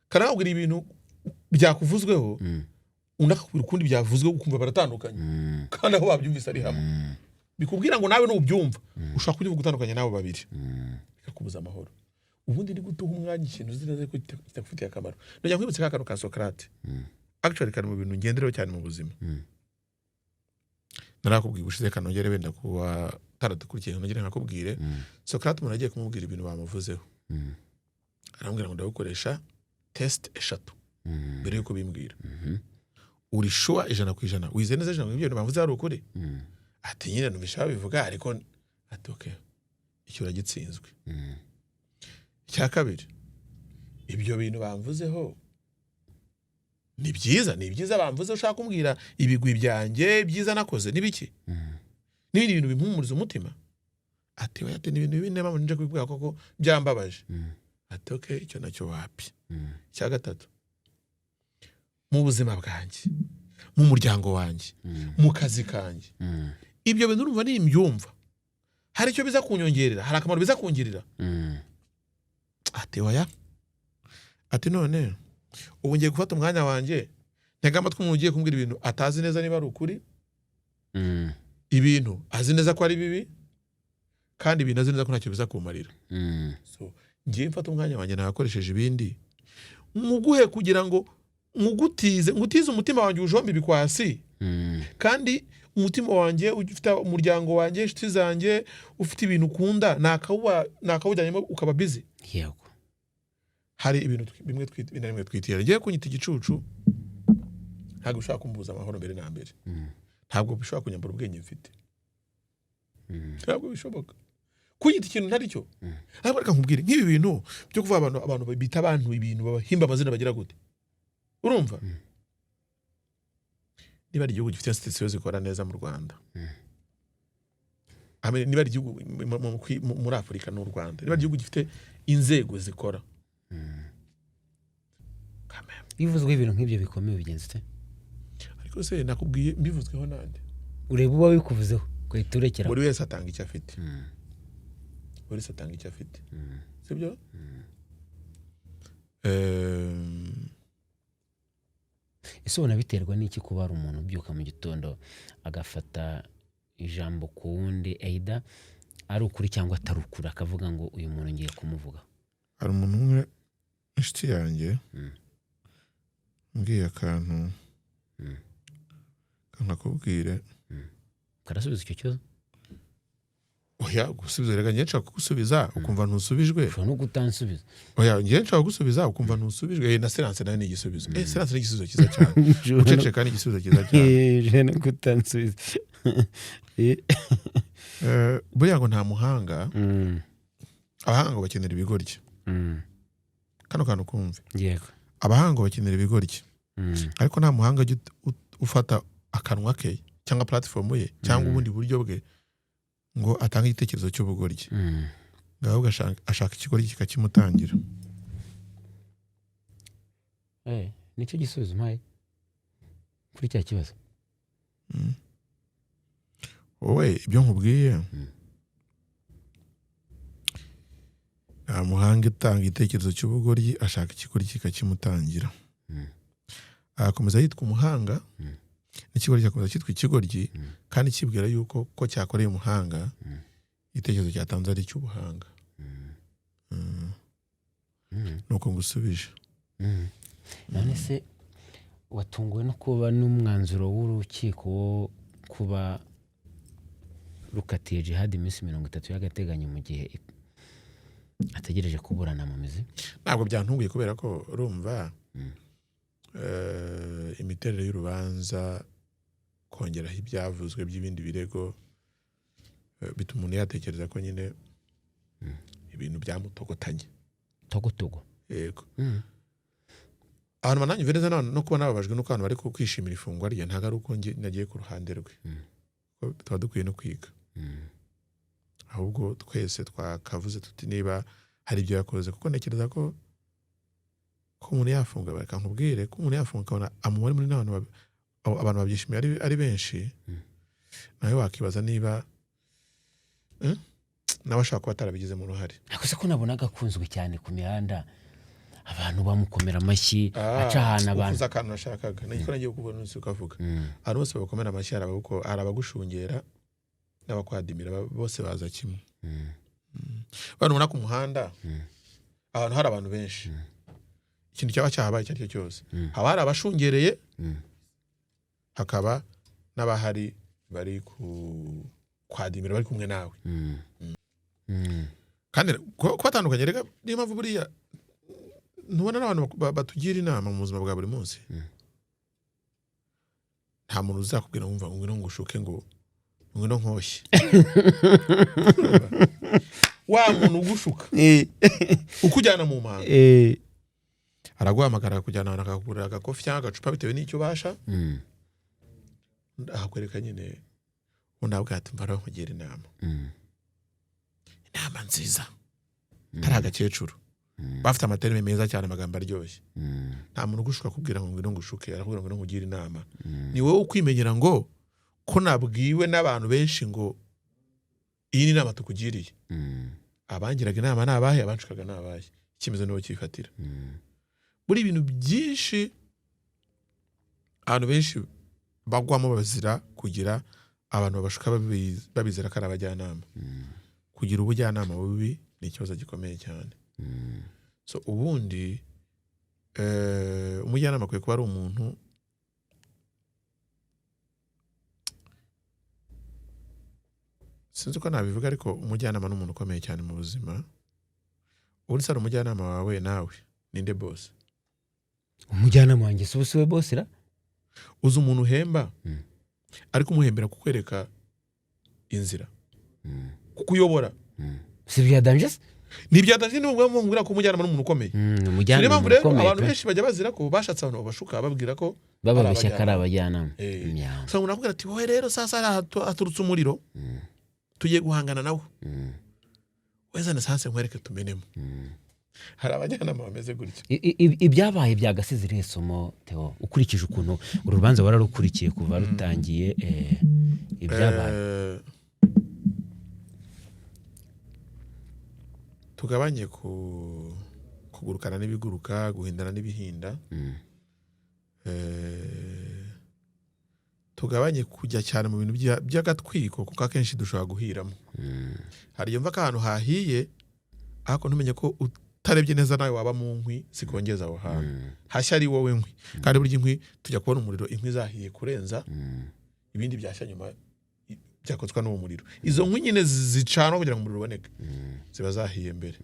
Speaker 2: kanakubwira ibintu byakuvuzweho, undi akakubwira ukundi byavuzweho, ukumva baratandukanye, kandi aho babyumvise ari hamwe. Bikubwira ngo nawe nubyumva ushobora kubivuga utandukanye n'abo babiri, bikakubuza amahoro. Ubundi ni gutuha umwanya ikintu uzi neza ko kitagufitiye akamaro. Ndajya nkwibutse ka kantu ka Socrate. Actually kari mu bintu ngenderaho cyane mu buzima. Narakubwiye ubushize, kanongere wenda kuba taradukurikiye, nongere nkakubwire. Socrate, umuntu agiye kumubwira ibintu bamuvuzeho, aramubwira ngo ndagukoresha test eshatu mbere yuko bimbwira. Uri sure 100%, wizeye neza 100% ibyo bintu bavuze ari ukuri? Ati nyine numvisha babivuga, ariko ati okay, icyo uragitsinzwe. Icya kabiri, ibyo bintu bamvuzeho ni byiza? Ni byiza bamvuze? Ushaka kumbwira ibigwi byanjye byiza nakoze n'ibiki n'ibindi bintu bimpumuriza umutima? Ati oya, ati ni ibintu bibi, niba nje kubibwira koko byambabaje. Ati okay, icyo nacyo wapi. Icya gatatu, mu buzima bwanjye, mu muryango wanjye, mu kazi kanjye, ibyo bintu urumva nimbyumva hari icyo biza kunyongerera, hari akamaro biza kungirira? Ati oya. Ati none ubu ngiye gufata umwanya wanjye ntega amatwi umuntu ugiye kumbwira ibintu atazi neza niba ari ukuri, ibintu azi neza ko ari bibi, kandi ibintu azi neza ko ntacyo biza kumarira? So ngiye mfata umwanya wanjye nagakoresheje ibindi muguhe kugira ngo ngutize ngutize umutima wanjye ujombe ibikwasi, kandi umutima wanjye ufite umuryango wanjye, inshuti zanjye, ufite ibintu ukunda, nakawujyanyemo ukaba busy. Hari ibintu bimwe na rimwe twitira. Ngiye kunyita igicucu, ntabwo ushobora kumbuza amahoro mbere na mbere. Ntabwo bishobora kunyambura ubwenge mfite. Ntabwo bishoboka kunyita ikintu ntari cyo. Ariko reka nkubwire, nk'ibi bintu byo kuvuga abantu bita abantu ibintu, babahimba amazina, bagira gute, urumva niba ari igihugu gifite institution zikora neza mu Rwanda, I mean, niba ari igihugu muri Afurika ni u Rwanda, niba ari igihugu gifite inzego zikora. Kameme.
Speaker 1: Iyo uvuzweho ibintu nk'ibyo bikomeye bigenza ute?
Speaker 2: Ariko se nakubwiye mbivuzweho nande?
Speaker 1: Ureba uba wikuvuzeho ugahita urekera.
Speaker 2: Buri wese atanga icyo afite. Buri wese atanga icyo afite, sibyo?
Speaker 1: Ese ubona biterwa n'iki kuba hari umuntu ubyuka mu gitondo agafata ijambo ku wundi, either ari ukuri cyangwa atari ukuri, akavuga ngo uyu muntu ngiye kumuvuga?
Speaker 2: Hari umuntu umwe, inshuti yanjye, mbwiye akantu kankakubwire.
Speaker 1: Karasubiza icyo kibazo?
Speaker 2: Oya, gusubiza, reka njye nshaka kugusubiza ukumva ntusubijwe.
Speaker 1: Ushobora no kutansubiza.
Speaker 2: Oya, njye nshaka kugusubiza ukumva ntusubijwe. Na silence nayo ni igisubizo. Silence ni igisubizo cyiza cyane, guceceka ni igisubizo cyiza cyane.
Speaker 1: Ushobora no kutansubiza.
Speaker 2: Buriya ngo nta muhanga, abahanga bakenera ibigoryi. Kano kantu kumve. Abahanga bakenera ibigoryi, ariko nta muhanga ujya ufata akanwa ke cyangwa platform ye cyangwa ubundi buryo bwe ngo atange igitekerezo cy'ubugoryi, ngo ahubwo ashaka ikigoryi kikakimutangira.
Speaker 1: Nicyo gisubizo mpaye kuri cya kibazo.
Speaker 2: Wowe ibyo nkubwiye, nta muhanga utanga igitekerezo cy'ubugoryi, ashaka ikigoryi kikakimutangira. Agakomeza yitwa umuhanga, n'ikigoryi kigakomeza cyitwa ikigoryi, kandi kibwira yuko ko cyakoreye umuhanga, igitekerezo cyatanze ari icy'ubuhanga. Nuko ngusubije.
Speaker 1: None se watunguwe no kuba n'umwanzuro w'urukiko wo kuba rukatiye Jihad iminsi 30 y'agateganyo mu gihe ategereje kuburana mu mizi?
Speaker 2: Ntabwo byantunguye, kubera ko urumva imiterere y'urubanza, kongeraho ibyavuzwe by'ibindi birego, bituma umuntu yatekereza ko nyine ibintu byamutogotanye.
Speaker 1: Togotogo.
Speaker 2: Yego. Abantu bananyumve neza, no kuba nababajwe nuko abantu bari kwishimira ifungwa rye, ntabwo ari uko nagiye ku ruhande rwe. Ko tuba dukwiye no kwiga, ahubwo twese twakavuze tuti niba hari ibyo yakoze, kuko ntekereza ko umuntu yafunga, reka nkubwire ko umuntu yafunga ukabona umubare munini w'abantu abantu babyishimiye ari benshi, nawe wakibaza niba nawe ashobora kuba atarabigizemo uruhare.
Speaker 1: Ariko se ko nabonaga akunzwe cyane ku mihanda, abantu bamukomera amashyi, aca ahantu abantu
Speaker 2: Uvuze akantu nashakaga, ni ko nagiye kubona umunsi ukavuga. Abantu bose bakomera amashyi, hari abagushungera n'abakwadimira, bose baza kimwe. Abantu ubona ku muhanda, ahantu hari abantu benshi, ikintu cyaba cyahabaye icyo ari cyo cyose, haba hari abashungereye, hakaba n'abahari bari ku kwadimira, bari kumwe nawe. Kandi kubatandukanye reka, niyo mpamvu buriya ntubona n'abantu batugira inama mu buzima bwa buri munsi. Nta muntu uzakubwira ngo umva, ngwino ngushuke, ngo ngwino nkoshye. Wa muntu ugushuka, ukujyana mu manga, araguhamagara, akakujyana ahantu, akakugurira agakofi cyangwa agacupa bitewe n'icyo ubasha, akakwereka nyine, ubundi avuga ati mva nkugira inama, inama nziza, atari agakecuru, bafite ama termes meza cyane, amagambo aryoshye. Nta muntu ugushuka akubwira ngo ngwino ngushuke, arakubwira ngo ngwino nkugire inama. Ni wowe ukwimenyera ngo ko nabwiwe n'abantu benshi ngo iyi ni inama tukugiriye, abangiraga inama ni abahe, abanshukaga ni abahe? Icyemezo niwo cyifatira. Buri ibintu byinshi abantu benshi bagwamo bazira kugira abantu babashuka, babizera ko ari abajyanama. Kugira ubujyanama bubi ni ikibazo gikomeye cyane. So ubundi umujyanama akwiye kuba ari umuntu sinzi uko nabivuga, ariko umujyanama ni umuntu ukomeye cyane mu buzima. Ubundi se ari umujyanama wawe nawe ninde boss?
Speaker 1: Umujyanama wanjye si ubu we boss ra?
Speaker 2: Uzi umuntu uhemba, ariko umuhembera kukwereka inzira, kukuyobora.
Speaker 1: Si ibya danger se?
Speaker 2: Ni ibya danger, niba mubwira ko umujyanama ni umuntu ukomeye.
Speaker 1: Ni
Speaker 2: Niyo
Speaker 1: umujyanama
Speaker 2: mpamvu rero
Speaker 1: ukomeye
Speaker 2: abantu
Speaker 1: pe.
Speaker 2: benshi bajya bazira ko bashatse abantu babashuka babwira ko
Speaker 1: Bababeshya ko ari
Speaker 2: abajyanama.
Speaker 1: Abajyanama.
Speaker 2: Usanga umuntu akubwira ati wowe rero sasa hariya haturutse umuriro, tugiye guhangana nawo, wezane essence nkwereke tumenemo. Hari abajyanama bameze gutya.
Speaker 1: Ibyabaye byagasize irihe somo, Theo, ukurikije ukuntu uru rubanza wararukurikiye kuva rutangiye, ibyabaye?
Speaker 2: Tugabanye ku kugurukana n'ibiguruka, guhindana n'ibihinda. Tugabanye kujya cyane mu bintu by'agatwiko, kuko akenshi dushobora guhiramo. Hari igihe mva ko ahantu hahiye, ariko ntumenye ko utarebye neza nawe waba mu nkwi zikongeza aho hantu hashya ari wowe nkwi. Kandi burya inkwi, tujya kubona umuriro inkwi zahiye kurenza ibindi byashya nyuma byakozwa n'uwo muriro. Izo nkwi nyine zicanwa kugira ngo umuriro uboneke ziba zahiye mbere.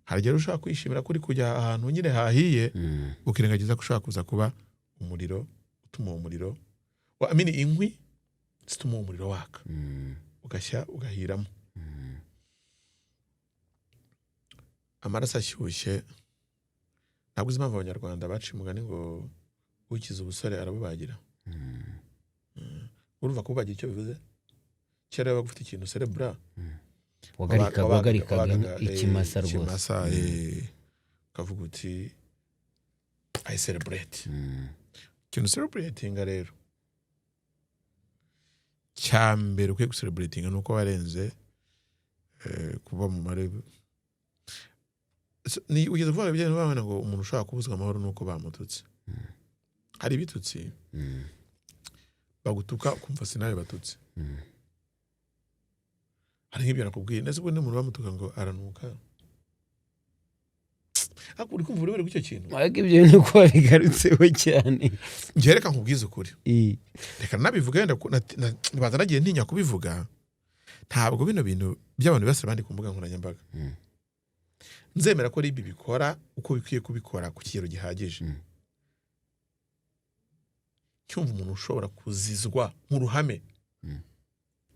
Speaker 2: Hari igihe ushobora kwishimira ko uri kujya ahantu nyine hahiye, ukirengagiza ko ushobora kuza kuba umuriro utuma uwo muriro I mean, inkwi zituma uwo muriro waka, ugashya, ugahiramo. Amaraso ashyushye, ntabwo uzi impamvu Abanyarwanda baciye umugani ngo ukize ubusore arabubagira. Urumva kububagira icyo bivuze? Kera yabaga ufite ikintu cerebra
Speaker 1: Wagarikaga
Speaker 2: wabagaga,
Speaker 1: ikimasa rwose.
Speaker 2: Ikimasa, ukavuga uti "I celebrate." Ikintu celebratinga rero cya mbere ukwiye gucelebratinga ni uko warenze kuba mu mare. Ni ugeze kuvuga ibijyanye n'abana ngo umuntu ushobora kubuzwa amahoro ni uko bamututse. Hari ibitutsi bagutuka ukumva sinawe batutse. Hari nk'ibyo nakubwiye, ndetse ubwo n'umuntu bamutuka ngo aranuka, ariko uri kumva uburemere bw'icyo kintu.
Speaker 1: Ariko ibyo ni uko wabigarutseho cyane.
Speaker 2: Njye reka nkubwize ukuri, reka nabivuga wenda banza nagiye ntinya kubivuga. Ntabwo bino bintu by'abantu bibasira abandi ku mbuga nkoranyambaga nzemera ko RIB bikora uko bikwiye kubikora ku kigero gihagije. Cyumva umuntu ushobora kuzizwa mu ruhame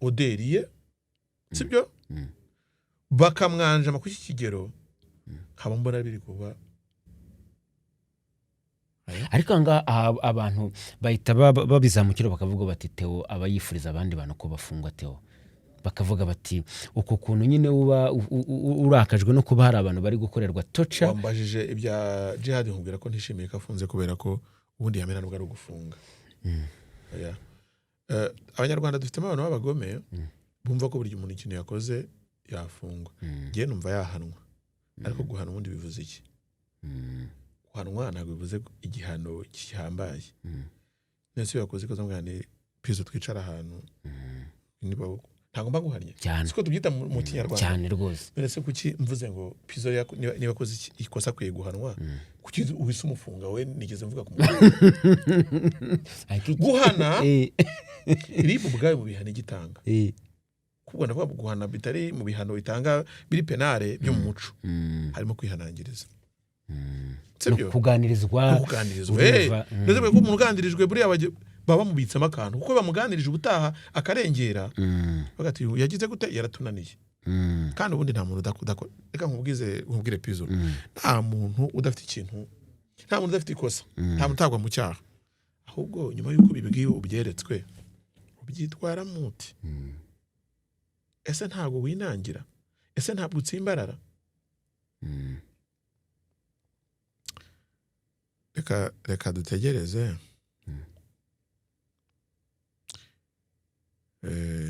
Speaker 2: odeur ye, sibyo? Bakamwanjama kuri iki kigero, nkaba mbona biri kuba.
Speaker 1: Ariko aha ngaha abantu bahita babizamukira bakavuga bati Theo aba yifuriza abandi bantu ko bafungwa. Theo, bakavuga bati uku kuntu nyine uba urakajwe no kuba hari abantu bari gukorerwa torture.
Speaker 2: Wambajije ibya Jihad, nkubwira ko ntishimiye ko afunze, kubera ko ubundi yamena nubwo ari ugufunga. Oya. Abanyarwanda dufitemo abantu b'abagome bumva ko buri gihe umuntu ikintu yakoze yafungwa. Ngewe numva yahanwa. Ariko guhana ubundi bivuze iki? Guhanwa ntabwo bivuze igihano gihambaye. Ndetse iyo yakoze ikosa mwana pizo, twicara ahantu, niba ntabwo mba nguhannye.
Speaker 1: Cyane.
Speaker 2: Siko tubyita mu Kinyarwanda?
Speaker 1: Cyane rwose.
Speaker 2: None se kuki mvuze ngo Pizo niba akoze ikosa akwiye guhanwa, kuki uhise umufunga? We nigeze mvuga ku muntu
Speaker 1: Ariko
Speaker 2: guhana? RIB ubwayo mu bihano igitanga, kuko ndavuga guhana bitari mu bihano bitanga biri pénal byo mu muco, harimo kwihanangiriza. Sibyo?
Speaker 1: No kuganirizwa.
Speaker 2: No kuganirizwa.
Speaker 1: Urumva,
Speaker 2: Ndetse ko umuntu uganirijwe buriya baba bamubitsemo akantu, kuko bamuganirije ubutaha akarengera, bavuga ati yagize gute, yaratunaniye. Kandi ubundi nta muntu udakora. Reka nkubwize, nkubwire Pizo, nta muntu udafite ikintu, nta muntu udafite ikosa, nta muntu utagwa mu cyaha. Ahubwo nyuma y'uko ubibwiwe, ubyeretswe, ubyitwaramo ute? Ese ntabwo winangira? Ese ntabwo utsimbarara? Reka dutegereze.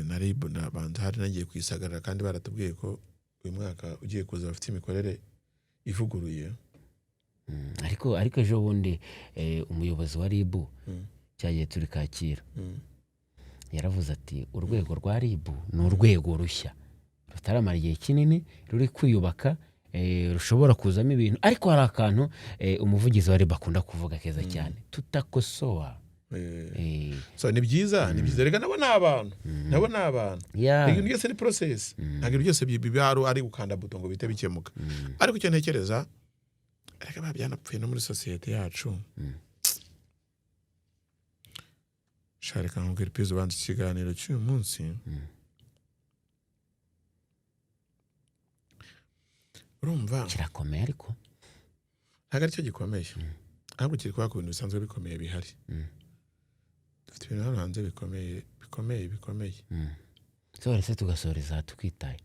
Speaker 2: Nari nabanza hari nagiye kwisagarira, kandi baratubwiye ko uyu mwaka ugiye kuza bafite imikorere ivuguruye.
Speaker 1: Ariko ejo bundi umuyobozi wa RIB, cyagiye turi Kacyiru, yaravuze ati urwego rwa RIB ni urwego rushya rutaramara igihe kinini, ruri kwiyubaka, rushobora kuzamo ibintu. Ariko hari akantu umuvugizi wa RIB akunda kuvuga keza cyane: "Tutakosoa."
Speaker 2: So ni byiza, ni byiza. Reka nabo ni abantu, nabo ni abantu. Ibintu byose ni process. Ntabwo ibintu byose biba ari gukanda buto ngo bihite bikemuka. Ariko icyo ntekereza, reka biba byanapfuye no muri sosiyete yacu. Sha, reka nkubwire Pizo, ubanza ikiganiro cy'uyu munsi. Urumva
Speaker 1: Kirakomeye ariko.
Speaker 2: Ntabwo aricyo gikomeye, ahubwo kiri kuba ku bintu bisanzwe bikomeye bihari. Dufite ibintu hano hanze bikomeye, bikomeye, bikomeye.
Speaker 1: Sohore tugasoreza tukitaye.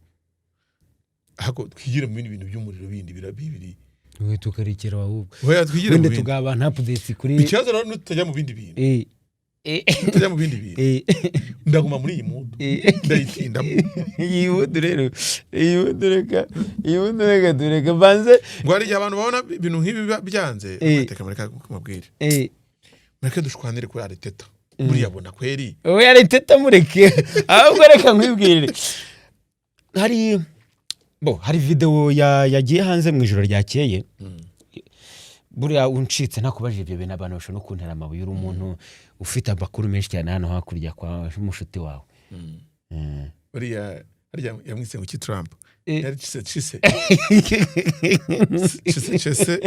Speaker 2: Ahubwo twigire mu bindi bintu by'umuriro bindi bibiri.
Speaker 1: We tukarekera ahubwo.
Speaker 2: Oya, twigire mu
Speaker 1: Wenda
Speaker 2: bindi.
Speaker 1: tugaba updates kuri
Speaker 2: Ikibazo rero nutajya mu bindi bintu, nutajya mu bindi bintu, ndaguma muri iyi mood, ndayitindamo.
Speaker 1: Iyi mood rero, iyi mood, reka iyi mood, reka tureka banze.
Speaker 2: Ngo hari igihe abantu babona ibintu nk'ibi biba byanze. Reka mureke mubwire, mureke dushwanire kuri Arteta. Buriya abona kweri.
Speaker 1: Oya, leta mureke, ahubwo reka nkwibwirire, hari bo hari videwo yagiye hanze mu ijoro ryakeye. Buriya uncitse ntakubajije ibyo bintu, abantu bashobora no kuntera amabuye. Uri umuntu ufite amakuru menshi cyane hano hakurya kwa mushuti wawe.
Speaker 2: Buriya harya yamwise ngo iki Trump? Yari cise cise cise cise.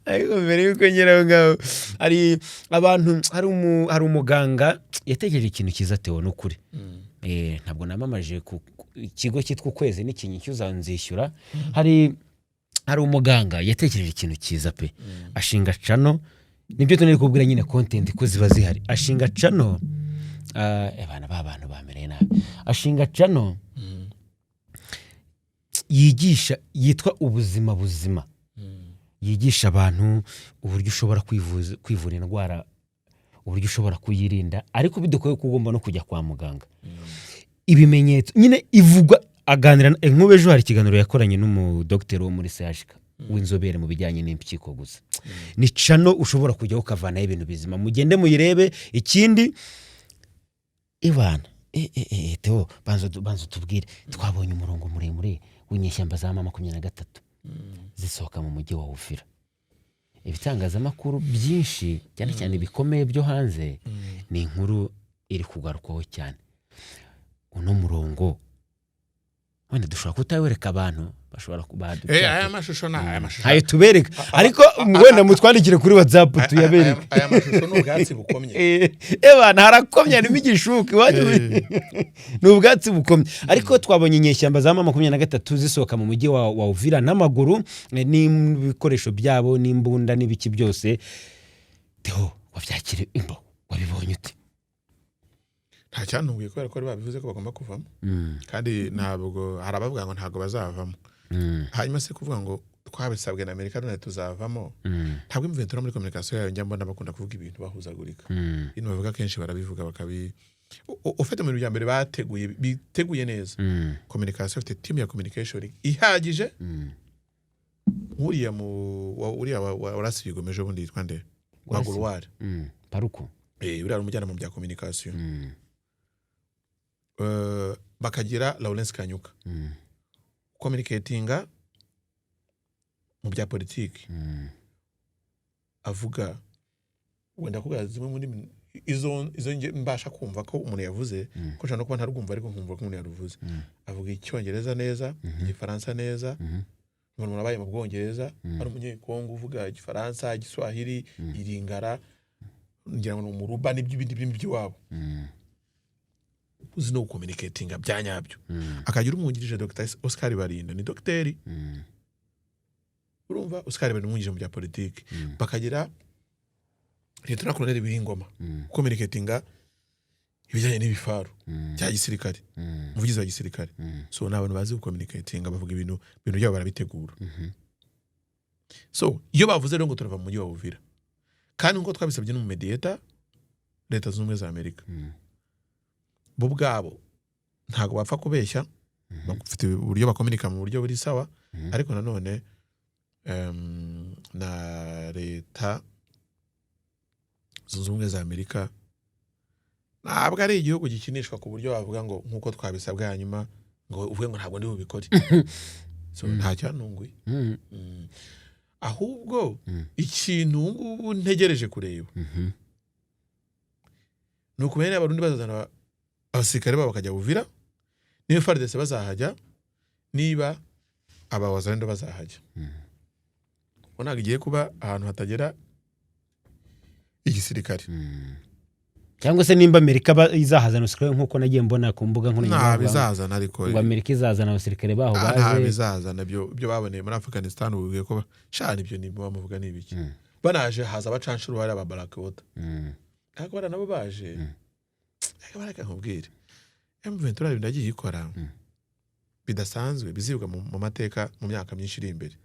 Speaker 1: Ariko mbere y'uko ngera aho ngaho, hari abantu, hari umuganga yatekereje ikintu cyiza, Theo, ni ukuri. Ntabwo namamaje ku ikigo cyitwa Ukwezi n'ikintu uzanzishyura. Hari umuganga yatekereje ikintu cyiza pe, ashinga channel. Nibyo tunari kubwira nyine, content ko ziba zihari. Ashinga channel, abana b'abantu bamereye nabi. Ashinga channel yigisha, yitwa Ubuzima Buzima, yigisha abantu uburyo ushobora kwivuza, kwivura indwara, uburyo ushobora kuyirinda ariko bidakwiye ko ugomba no kujya kwa muganga, ibimenyetso nyine ivugwa. Aganira nk'ubu ejo hari ikiganiro yakoranye n'umudogiteri wo muri CHK w'inzobere mu bijyanye n'impyiko. Gusa ni channel ushobora kujyaho ukavanaho ibintu bizima. Mugende muyirebe. Ikindi, ibana Theo, banza utubwire. Twabonye umurongo muremure w'inyeshyamba za M23 zisohoka mu mujyi wa Uvira. Ibitangazamakuru byinshi, cyane cyane bikomeye byo hanze, ni inkuru iri kugarukwaho cyane. Uno murongo wenda dushobora kutawereka abantu, bashobora
Speaker 2: Aya mashusho ni aya mashusho.
Speaker 1: Ntayo tubereka, ariko wenda mutwandikire kuri WhatsApp tuyabereke.
Speaker 2: Aya mashusho ni ubwatsi bukomye.
Speaker 1: Ebana harakomye, harimo igishuka iwanyu. Ni ubwatsi bukomye, ariko twabonye inyeshyamba za M23 zisohoka mu mujyi wa Uvira n'amaguru, n'ibikoresho byabo n'imbunda n'ibiki byose. Theo, wabyakire imbo, wabibonye ute?
Speaker 2: Nta cyantunguye kubera ko bari babivuze ko bagomba kuvamo, kandi ntabwo hari abavuga ngo ntabwo bazavamo. Hanyuma se kuvuga ngo twabisabwe na Amerika none tuzavamo? Ntabwo M23 muri communication yayo njya mbona bakunda kuvuga ibintu bahuzagurika. Ibintu bavuga kenshi barabivuga bakabi ufite mu bintu bya mbere bateguye, biteguye neza. Communication, afite team ya communication ihagije. Nk'uriya mu uriya warasiye ejo bundi yitwa nde? Magurwari.
Speaker 1: Paruku.
Speaker 2: Uriya ari umujyanama mu bya communication. Bakagira Lawrence Kanyuka communicatinga mu bya politiki. Avuga wenda kuvuga zimwe muri izo mbasha kumva ko umuntu yavuze, ko nshobora no kuba ntarwumva ariko nkumva ko umuntu yaruvuze. Avuga Icyongereza neza, Igifaransa neza. Umuntu wabaye mu Bwongereza, ari Umunyekongo uvuga Igifaransa, Igiswahili, Iringara, ngira ngo ni Umuruba n'ibindi birimi by'iwabo, uzi no gucommunicatinga bya nyabyo. Akagira umwungirije Dr Oscar Barinda, ni dogiteri. Urumva, Oscar Barinda umwungirije mu bya politiki. Bakagira Lieutenant Colonel Biringoma communicatinga ibijyanye n'ibifaru bya gisirikare, umuvugizi wa gisirikare. So ni abantu bazi gucommunicatinga, bavuga ibintu byabo barabitegura. So iyo bavuze rero ngo turava mu mujyi wa Uvira, kandi nk'uko twabisabye n'umumediator Leta Zunze Ubumwe za Amerika, bo ubwabo ntabwo bapfa kubeshya, bafite uburyo bakominika mu buryo buri sawa. Ariko nanone na Leta Zunze Ubumwe za Amerika ntabwo ari igihugu gikinishwa ku buryo wavuga ngo nk'uko twabisabwe, hanyuma ngo uvuge ngo ntabwo ndi bubikore. So nta cyantunguye. Ahubwo ikintu ubu ngubu ntegereje kureba ni ukumenya niba Abarundi bazazana abasirikare babo bakajya Buvira, niba FARDC bazahajya, niba aba Wazalendo bazahajya. Ubwo ntabwo igiye kuba ahantu hatagera igisirikare.
Speaker 1: Cyangwa se nimba Amerika izahazana abasirikare, nk'uko nagiye mbona ku mbuga
Speaker 2: nta
Speaker 1: nkoranyambaga
Speaker 2: bizazana ariko.
Speaker 1: ngo Amerika izazana abasirikare baho
Speaker 2: Ah, nta
Speaker 1: baze.
Speaker 2: bizazana. Ibyo baboneye muri Afghanistan ubu bigiye kuba shana. Ibyo ni bamuvuga ni ibiki? Banaje haza abacanshuro bari aba Blackwater, ariko bariya nabo baje. Ariko bareka nkubwire, M23 ibintu yagiye ikora bidasanzwe bizibwa mu mateka mu myaka myinshi iri imbere.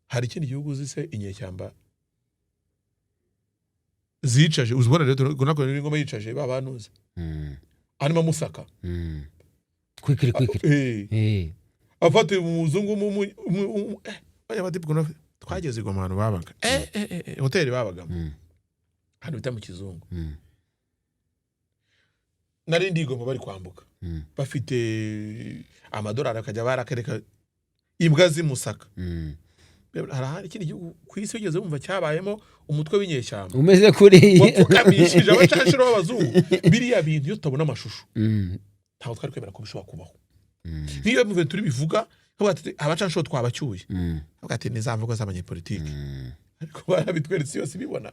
Speaker 2: Hari ikindi gihugu uzi se inyeshyamba zicaje? Uzibona rero kunakora n'ingoma yicaje ba bantuze arimo amusaka.
Speaker 1: Kwikiri kwikiri.
Speaker 2: Afata umuzungu bariya batipu. Twageze i Goma, ahantu babaga, hoteli babagamo, ahantu bita mu Kizungu. Nari ndi i Goma, bari kwambuka, bafite amadolari, akajya barakareka imbwa zimusaka. Hari ahandi ikindi gihugu ku isi wigeze wumva cyabayemo umutwe w'inyeshyamba
Speaker 1: umeze kuri
Speaker 2: wapfukamishije abacanshuro b'abazungu? Biriya bintu, iyo tutabona amashusho, ntabwo twari kwemera ko bishobora kubaho. Nk'iyo M23 bivuga, bavuga ati: "Abacanshuro twabacyuye," bavuga ati: "Ni za mvugo z'abanyepolitike." Ariko barabitweretse yose ibibona.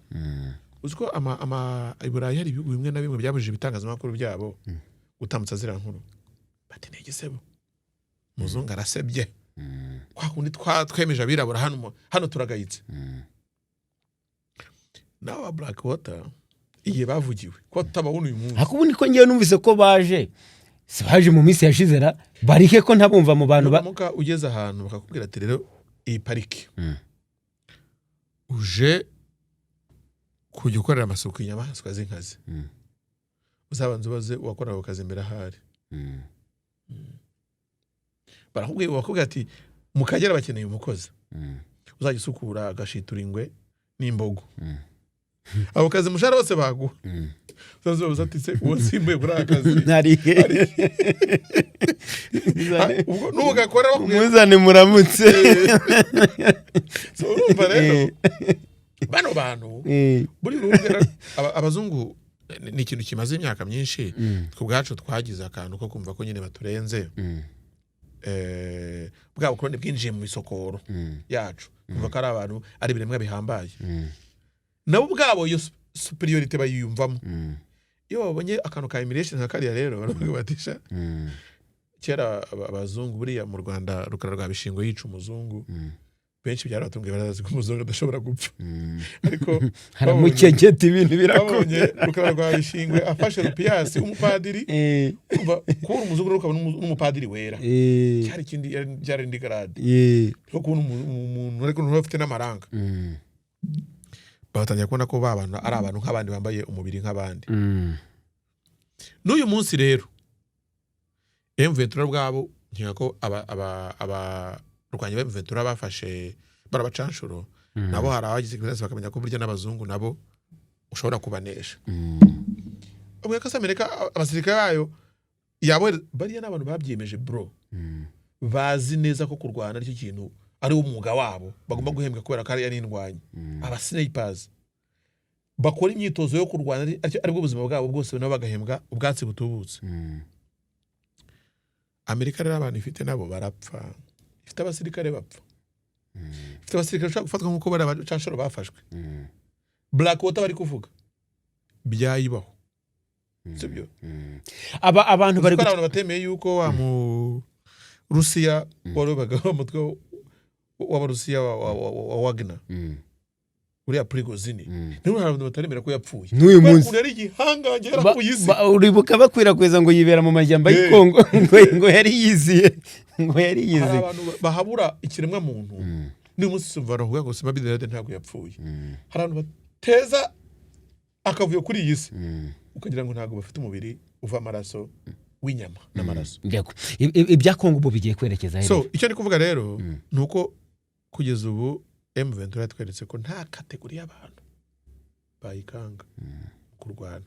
Speaker 2: Uzi ko ama i Burayi hari ibihugu bimwe na bimwe byabujije ibitangazamakuru byabo gutambutsa ziriya nkuru, bati: "Ni igisebo, umuzungu arasebye." Kwa kundi twemeje abirabura hano, hano turagayitse. Nawe wa Black Water, igihe bavugiwe ko tutababona uyu munsi.
Speaker 1: Ariko ubu niko ngewe numvise ko baje, si baje mu minsi yashize ra? Barike ko ntabumva mu bantu ba
Speaker 2: Nuramuka ugeze ahantu bakakubwira ati: "Rero iyi pariki uje kujya ukorera amasuku inyamaswa z'inkazi," uzabanza ubaze uwakoraga ako kazi mbere ahari. Barakubwiye, bakubwira ati: "Mu Kagera bakeneye umukozi uzajya usukura agashitura ingwe n'imbogo." Ako kazi, umushahara wose baguha, uzaza ubaza ati: "Se uwo nsimbuye kuri aka kazi
Speaker 1: Ntari
Speaker 2: Ah, ubwo n'ubu gakora?" Bakubwira
Speaker 1: muzane muramutse.
Speaker 2: So, urumva rero bano bantu buri rubuga abazungu ni ikintu kimaze imyaka myinshi. Twe ubwacu twagize akantu ko kumva ko nyine baturenze. Bwa bukoloni bwinjiye mu misokoro yacu, kumva ko ari abantu, ari ibiremwa bihambaye. Nabo ubwabo iyo supériorité bayiyumvamo. Iyo babonye akantu ka humiliation nka kariya rero, baravuga batisha. Kera abazungu buriya mu Rwanda, Rukara rwa Bishingwe yica umuzungu, benshi byarabatunguye, barazi ko umuzungu adashobora gupfa, ariko
Speaker 1: haramukegeta ibintu
Speaker 2: babonye
Speaker 1: birakunda.
Speaker 2: Rukara rwa Bishingwe afashe Rupiyasi w'umupadiri, kumva kubona umuzungu rero ukabona n'umupadiri wera, cyari ikindi, byari indi grade yo kubona umuntu, ariko noneho afite n'amaranga. Batangira kubona ko ba bantu ari abantu nk'abandi, bambaye umubiri nk'abandi. N'uyu munsi rero M23 ubwabo, nkeka ko abarwanyi ba M23 bafashe barabacanshuro, nabo hari abagize experience, bakamenya ko burya n'abazungu nabo ushobora kubanesha. Ubwo ko se Amerika abasirikare bayo yabohereza bariya, n'abantu babyiyemeje bro, bazi neza ko kurwana aricyo kintu, ari wo mwuga wabo, bagomba guhembwa kubera ko ari indwanyi. Aba snipers bakora imyitozo yo kurwana, aribwo buzima bwabo bwose, nabo bagahembwa ubwatsi butubutse. Amerika rero abantu ifite nabo barapfa, ifite abasirikare bapfa, ifite abasirikare bashobora gufatwa nk'uko bariya bacanshuro bafashwe. Black Water bari kuvuga byayibaho, sibyo?
Speaker 1: Aba abantu bari
Speaker 2: Uzi ko hari abantu batemeye yuko wa mu Rusiya warobaga umutwe w'Abarusiya wa Wagner, uriya Prigozhin, niba hari abantu bataremera ko yapfuye
Speaker 1: N'uyu
Speaker 2: kubera
Speaker 1: munsi.
Speaker 2: ukuntu yari igihangange, yarakuye isi.
Speaker 1: Uribuka bakwirakwiza ngo yibera mu mashyamba y'i Kongo, ngo yari yiziye, ngo yari
Speaker 2: Hari
Speaker 1: yiziye.
Speaker 2: abantu bahabura ikiremwa muntu. N'uyu munsi umva baravuga ngo Osama bin Laden ntabwo yapfuye. Hari abantu bateza akavuyo kuri iyi si, ukagira ngo ntabwo bafite umubiri uva amaraso, w'inyama n'amaraso.
Speaker 1: Yego. Ibya Kongo ubu bigiye kwerekeza
Speaker 2: So
Speaker 1: hehe?
Speaker 2: icyo ndi kuvuga rero ni uko kugeza ubu M23 yatweretse ko nta catégorie y'abantu bayikanga mu kurwana.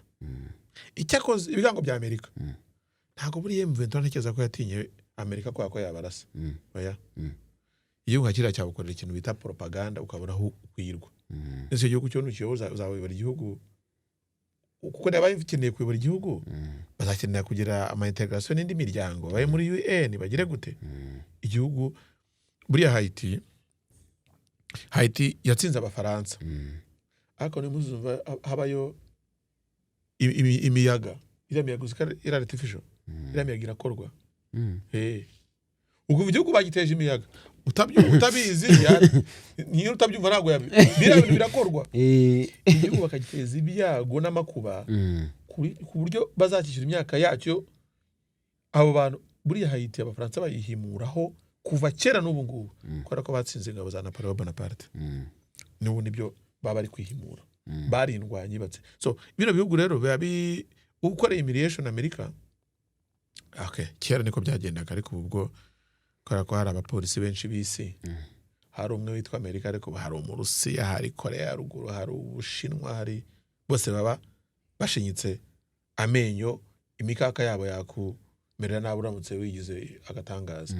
Speaker 2: Icyakoze ibigango bya Amerika, ntabwo buriya M23 ntekereza ko yatinye Amerika kubera ko yabarasa. Oya. Igihugu nka kiriya cyagukorera ikintu bita propaganda, ukabura aho ukwirwa. Ese icyo gihugu cyo nukiyobora, uzayobora igihugu? Kuko niba bakeneye kuyobora igihugu, bazakenera kugira ama intégration n'indi miryango, babe muri UN, bagire gute igihugu. Buriya Haiti yatsinze Abafaransa, ariko niyo muzumva habayo imiyaga, iriya miyaga uzi ko ari artificial, iriya miyaga irakorwa. Ubwo igihugu bagiteje imiyaga, utabizi niyo utabyumva, ntabwo biriya bintu birakorwa. Igihugu bakagiteza ibyago n'amakuba ku buryo bazakishyura imyaka yacyo abo bantu. Buriya Haiti Abafaransa bayihimuraho kuva kera n'ubu ngubu, kubera ko batsinze ingabo za Napoleon Bonaparte. N'ubu nibyo baba bari kwihimura, barindwanye batse. So bino bihugu rero biba bi ukoreye humiliation Amerika, okay, kera niko byagendaga, ariko ubu bwo kubera ko hari abapolisi benshi b'isi. Hari umwe witwa Amerika, ariko hari Umurusiya, hari Korea ya Ruguru, hari Ubushinwa, hari bose baba bashinyitse amenyo, imikaka yabo yakumerera nabi uramutse wigize agatangaza.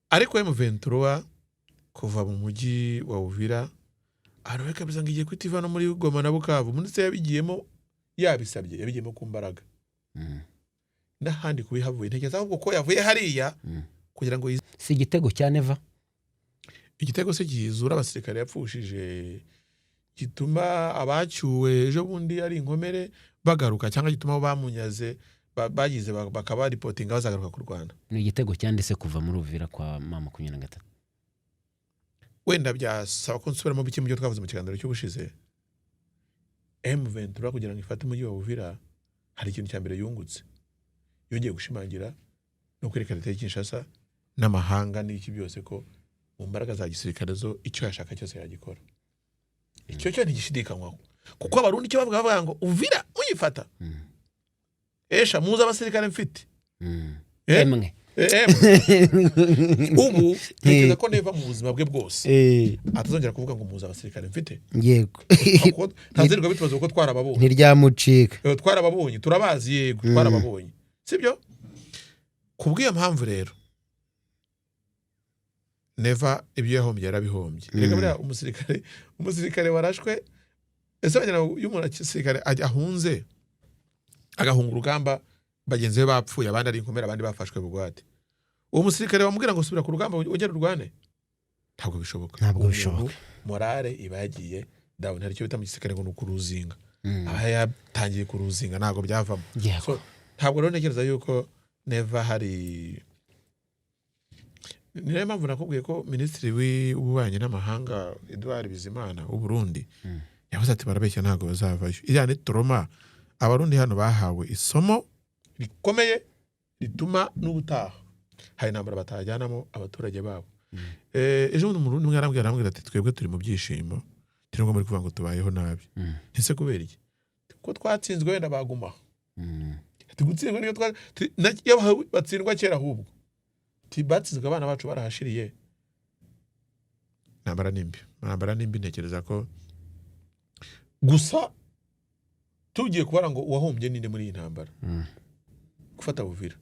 Speaker 2: Ariko M23 kuva mu mujyi wa Uvira, ahantu bari kabisa ngo igiye kwita iva no muri Goma na Bukavu, ndetse yabigiyemo yabisabye, yabigiyemo ku mbaraga n'ahandi kubihavuye. Ntekereza ahubwo ko yavuye hariya kugira ngo
Speaker 1: Si igitego cya Neva?
Speaker 2: Igitego se gizura abasirikare yapfushije, gituma abacyuwe ejo bundi ari inkomere bagaruka, cyangwa gituma abo bamunyaze bagize bakaba reportinga bazagaruka kurwana?
Speaker 1: Ni igitego cyanditse kuva muri Uvira kwa M23.
Speaker 2: Wenda byasaba ko nsubiramo bike mu byo twavuze mu kiganiro cy'ubushize. M23 kugira ngo ifate umujyi wa Uvira, hari ikintu cya mbere yungutse: yongeye gushimangira no kwereka leta ya Kinshasa n'amahanga n'iki byose ko mu mbaraga za gisirikare zo icyo yashaka cyose yagikora. Icyo cyo ntigishidikanywaho, kuko Abarundi icyo bavuga, bavuga ngo Uvira muyifata, esha muzi abasirikare mfite. Eh?
Speaker 1: Emwe.
Speaker 2: Emwe. Ubu ntekereza ko Neva mu buzima bwe bwose atazongera kuvuga ngo muzi abasirikare mfite. Kuko ntazirirwa bitubaza, kuko twarababonye.
Speaker 1: Ntiryamucika.
Speaker 2: Twarababonye, turabazi, yego, twarababonye, sibyo? Ku bw'iyo mpamvu rero, Neva ibyo yahombye yarabihombye. Reka buriya umusirikare warashwe, ese wagira ngo iyo umuntu umusirikare ahunze, agahunga urugamba, bagenzi be bapfuye, abandi ari inkomere, abandi bafashwe bugwate, uwo musirikare wamubwira ngo subira ku rugamba ugere urwane? Ntabwo bishoboka.
Speaker 1: Ntabwo
Speaker 2: Uwo
Speaker 1: bishoboka.
Speaker 2: muntu morale iba yagiye down. Hari icyo bita mu gisirikare ngo ni ukuruzinga. Aba yatangiye kuruzinga, ntabwo byavamo. So, ntabwo rero ntekereza yuko Neva hari, ni nayo mpamvu nakubwiye ko minisitiri w'ububanyi n'amahanga Edouard Bizimana w'u Burundi yavuze ati: "Barabeshya, ntabwo bazavayo." Iriya ni trauma. Abarundi hano bahawe isomo rikomeye rituma n'ubutaha hari intambara batajyanamo abaturage babo. Ejo bundi Umurundi umwe arambwira ati: "Twebwe turi mu byishimo, turi muri kuvuga ngo tubayeho nabi." Ese kubera iki? Ko twatsinzwe wenda baguma. Ati: "Gutsindwa niyo iyo batsindwa kera ahubwo." Ati: "Batsinzwe abana bacu barahashiriye." Intambara ni mbi, intambara ni mbi. Ntekereza ko gusa tugiye kubara ngo uwahombye ninde muri iyi ntambara, gufata Buvira,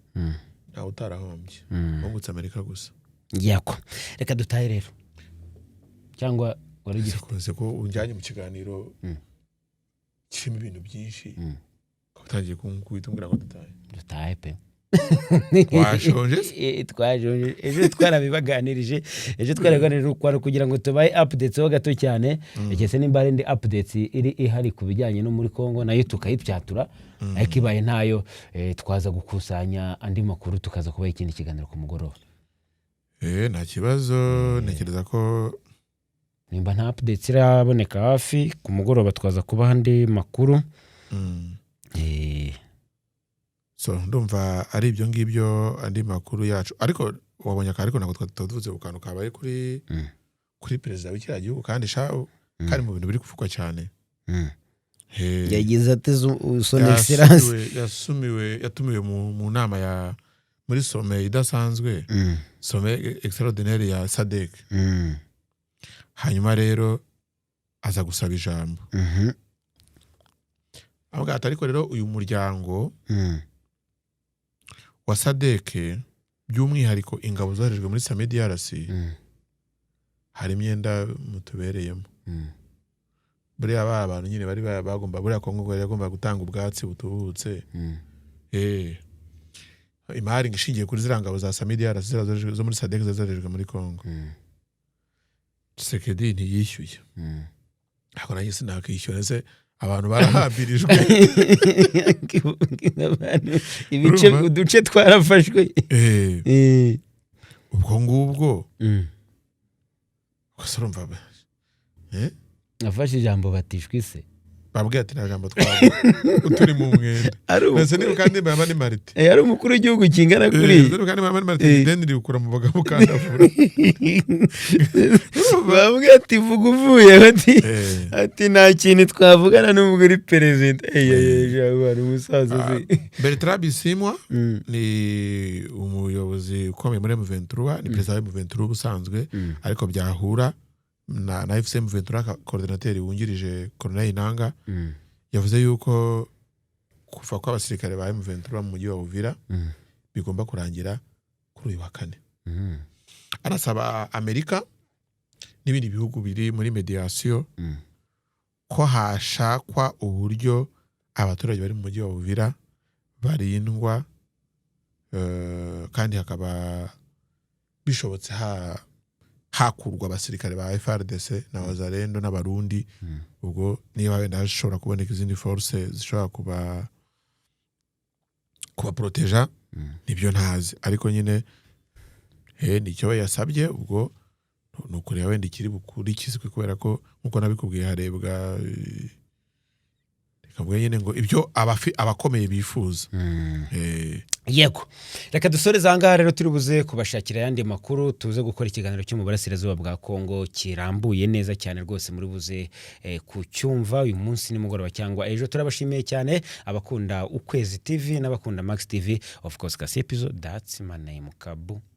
Speaker 2: ntawe utarahombye, wungutse Amerika gusa.
Speaker 1: Yako, reka dutahe rero, cyangwa wari ugifite?
Speaker 2: Kunze ko unjyanye mu kiganiro kirimo ibintu byinshi, ukaba utangiye kunkubita umbwira ngo dutahe.
Speaker 1: Dutahe pe.
Speaker 2: Washonje se?
Speaker 1: Twashonje. Ejo twarabibaganirije, ejo twarabiganirije, kwari kugira ngo tubahe updates ho gato cyane. Ese nimba hari indi updates iri ihari ku bijyanye no muri Congo, nayo tukayipyatura, ariko ibaye ntayo, twaza gukusanya andi makuru, tukaza kubaha ikindi kiganiro ku mugoroba.
Speaker 2: Nta kibazo, ntekereza ko
Speaker 1: Nimba nta updates iraboneka hafi, ku mugoroba twaza kubaha andi makuru.
Speaker 2: So ndumva ari ibyo ngibyo andi makuru yacu. Ariko wabonye aka, ariko ntabwo tuvuze ku kantu kabaye kuri kuri perezida w'ikiriya gihugu, kandi sha kari mu bintu biri kuvugwa cyane.
Speaker 1: Yagize ati son excellence.
Speaker 2: Yatumiwe mu nama ya muri sommet idasanzwe, sommet extraordinaire ya SADC. Hanyuma rero aza gusaba ijambo, avuga ati: "Ariko rero uyu muryango wa SADC, by'umwihariko ingabo zoherejwe muri SAMIDRC, hari imyenda mutubereyemo." Buriya ba abantu nyine bari bagomba, buriya Kongo yari yagomba gutanga ubwatsi butubutse. Imari ngo ishingiye kuri ziriya ngabo za SAMIDRC, ziriya zo muri SADC zoherejwe muri Kongo. Tshisekedi ntiyishyuye. Ntabwo nanjye sinakwishyura, ese abantu barahambirijwe.
Speaker 1: Ibice
Speaker 2: Urumva?
Speaker 1: uduce twarafashwe.
Speaker 2: Ubwo ngubwo gusa urumva
Speaker 1: Afashe ijambo batishwe se.
Speaker 2: Babwiye ati: "Nta jambo twavuga, uturi mu mwenda."
Speaker 1: Ari
Speaker 2: Ndetse niba kandi Mama ni Marite.
Speaker 1: Ari umukuru w'igihugu kingana kuri
Speaker 2: Niba kandi Mama ni Marite, ideni rikura mu bagabo kandi avura.
Speaker 1: Bambwiye ati: "Vuga uvuye," ati: "Nta kintu twavugana n'ubwo uri perezida." Hari umusaza uzi.
Speaker 2: Bertrand Bisimwa ni umuyobozi ukomeye muri M23, ni perezida wa M23 ubusanzwe, ariko byahura na AFC M23, coordinateur wungirije Corneille Nanga yavuze yuko kuva kw'abasirikare ba M23 mu mujyi wa Uvira bigomba kurangira kuri uyu wa kane. Arasaba Amerika n'ibindi bihugu biri muri médiation ko hashakwa uburyo abaturage bari mu mujyi wa Uvira barindwa, kandi hakaba bishobotse hakurwa abasirikare ba FARDC na Wazalendo n'Abarundi. Ubwo niba wenda hashobora kuboneka izindi force zishobora kuba protégea, nibyo ntazi, ariko nyine nicyo we yasabye. Ubwo ni ukureba wenda ikiri bukurikizwe, kubera ko nkuko nabikubwiye harebwa, reka mvuge nyine ngo ibyo abakomeye bifuza.
Speaker 1: Yego, reka dusoreze aha ngaha rero. Turi buze kubashakira ayandi makuru, tuze gukora ikiganiro cyo mu burasirazuba bwa Kongo kirambuye neza cyane rwose. Muri buze kucyumva uyu munsi nimugoroba cyangwa ejo. Turabashimiye cyane abakunda Ukwezi TV n'abakunda Max TV, of course. Kasi episode, that's my name, Kabu.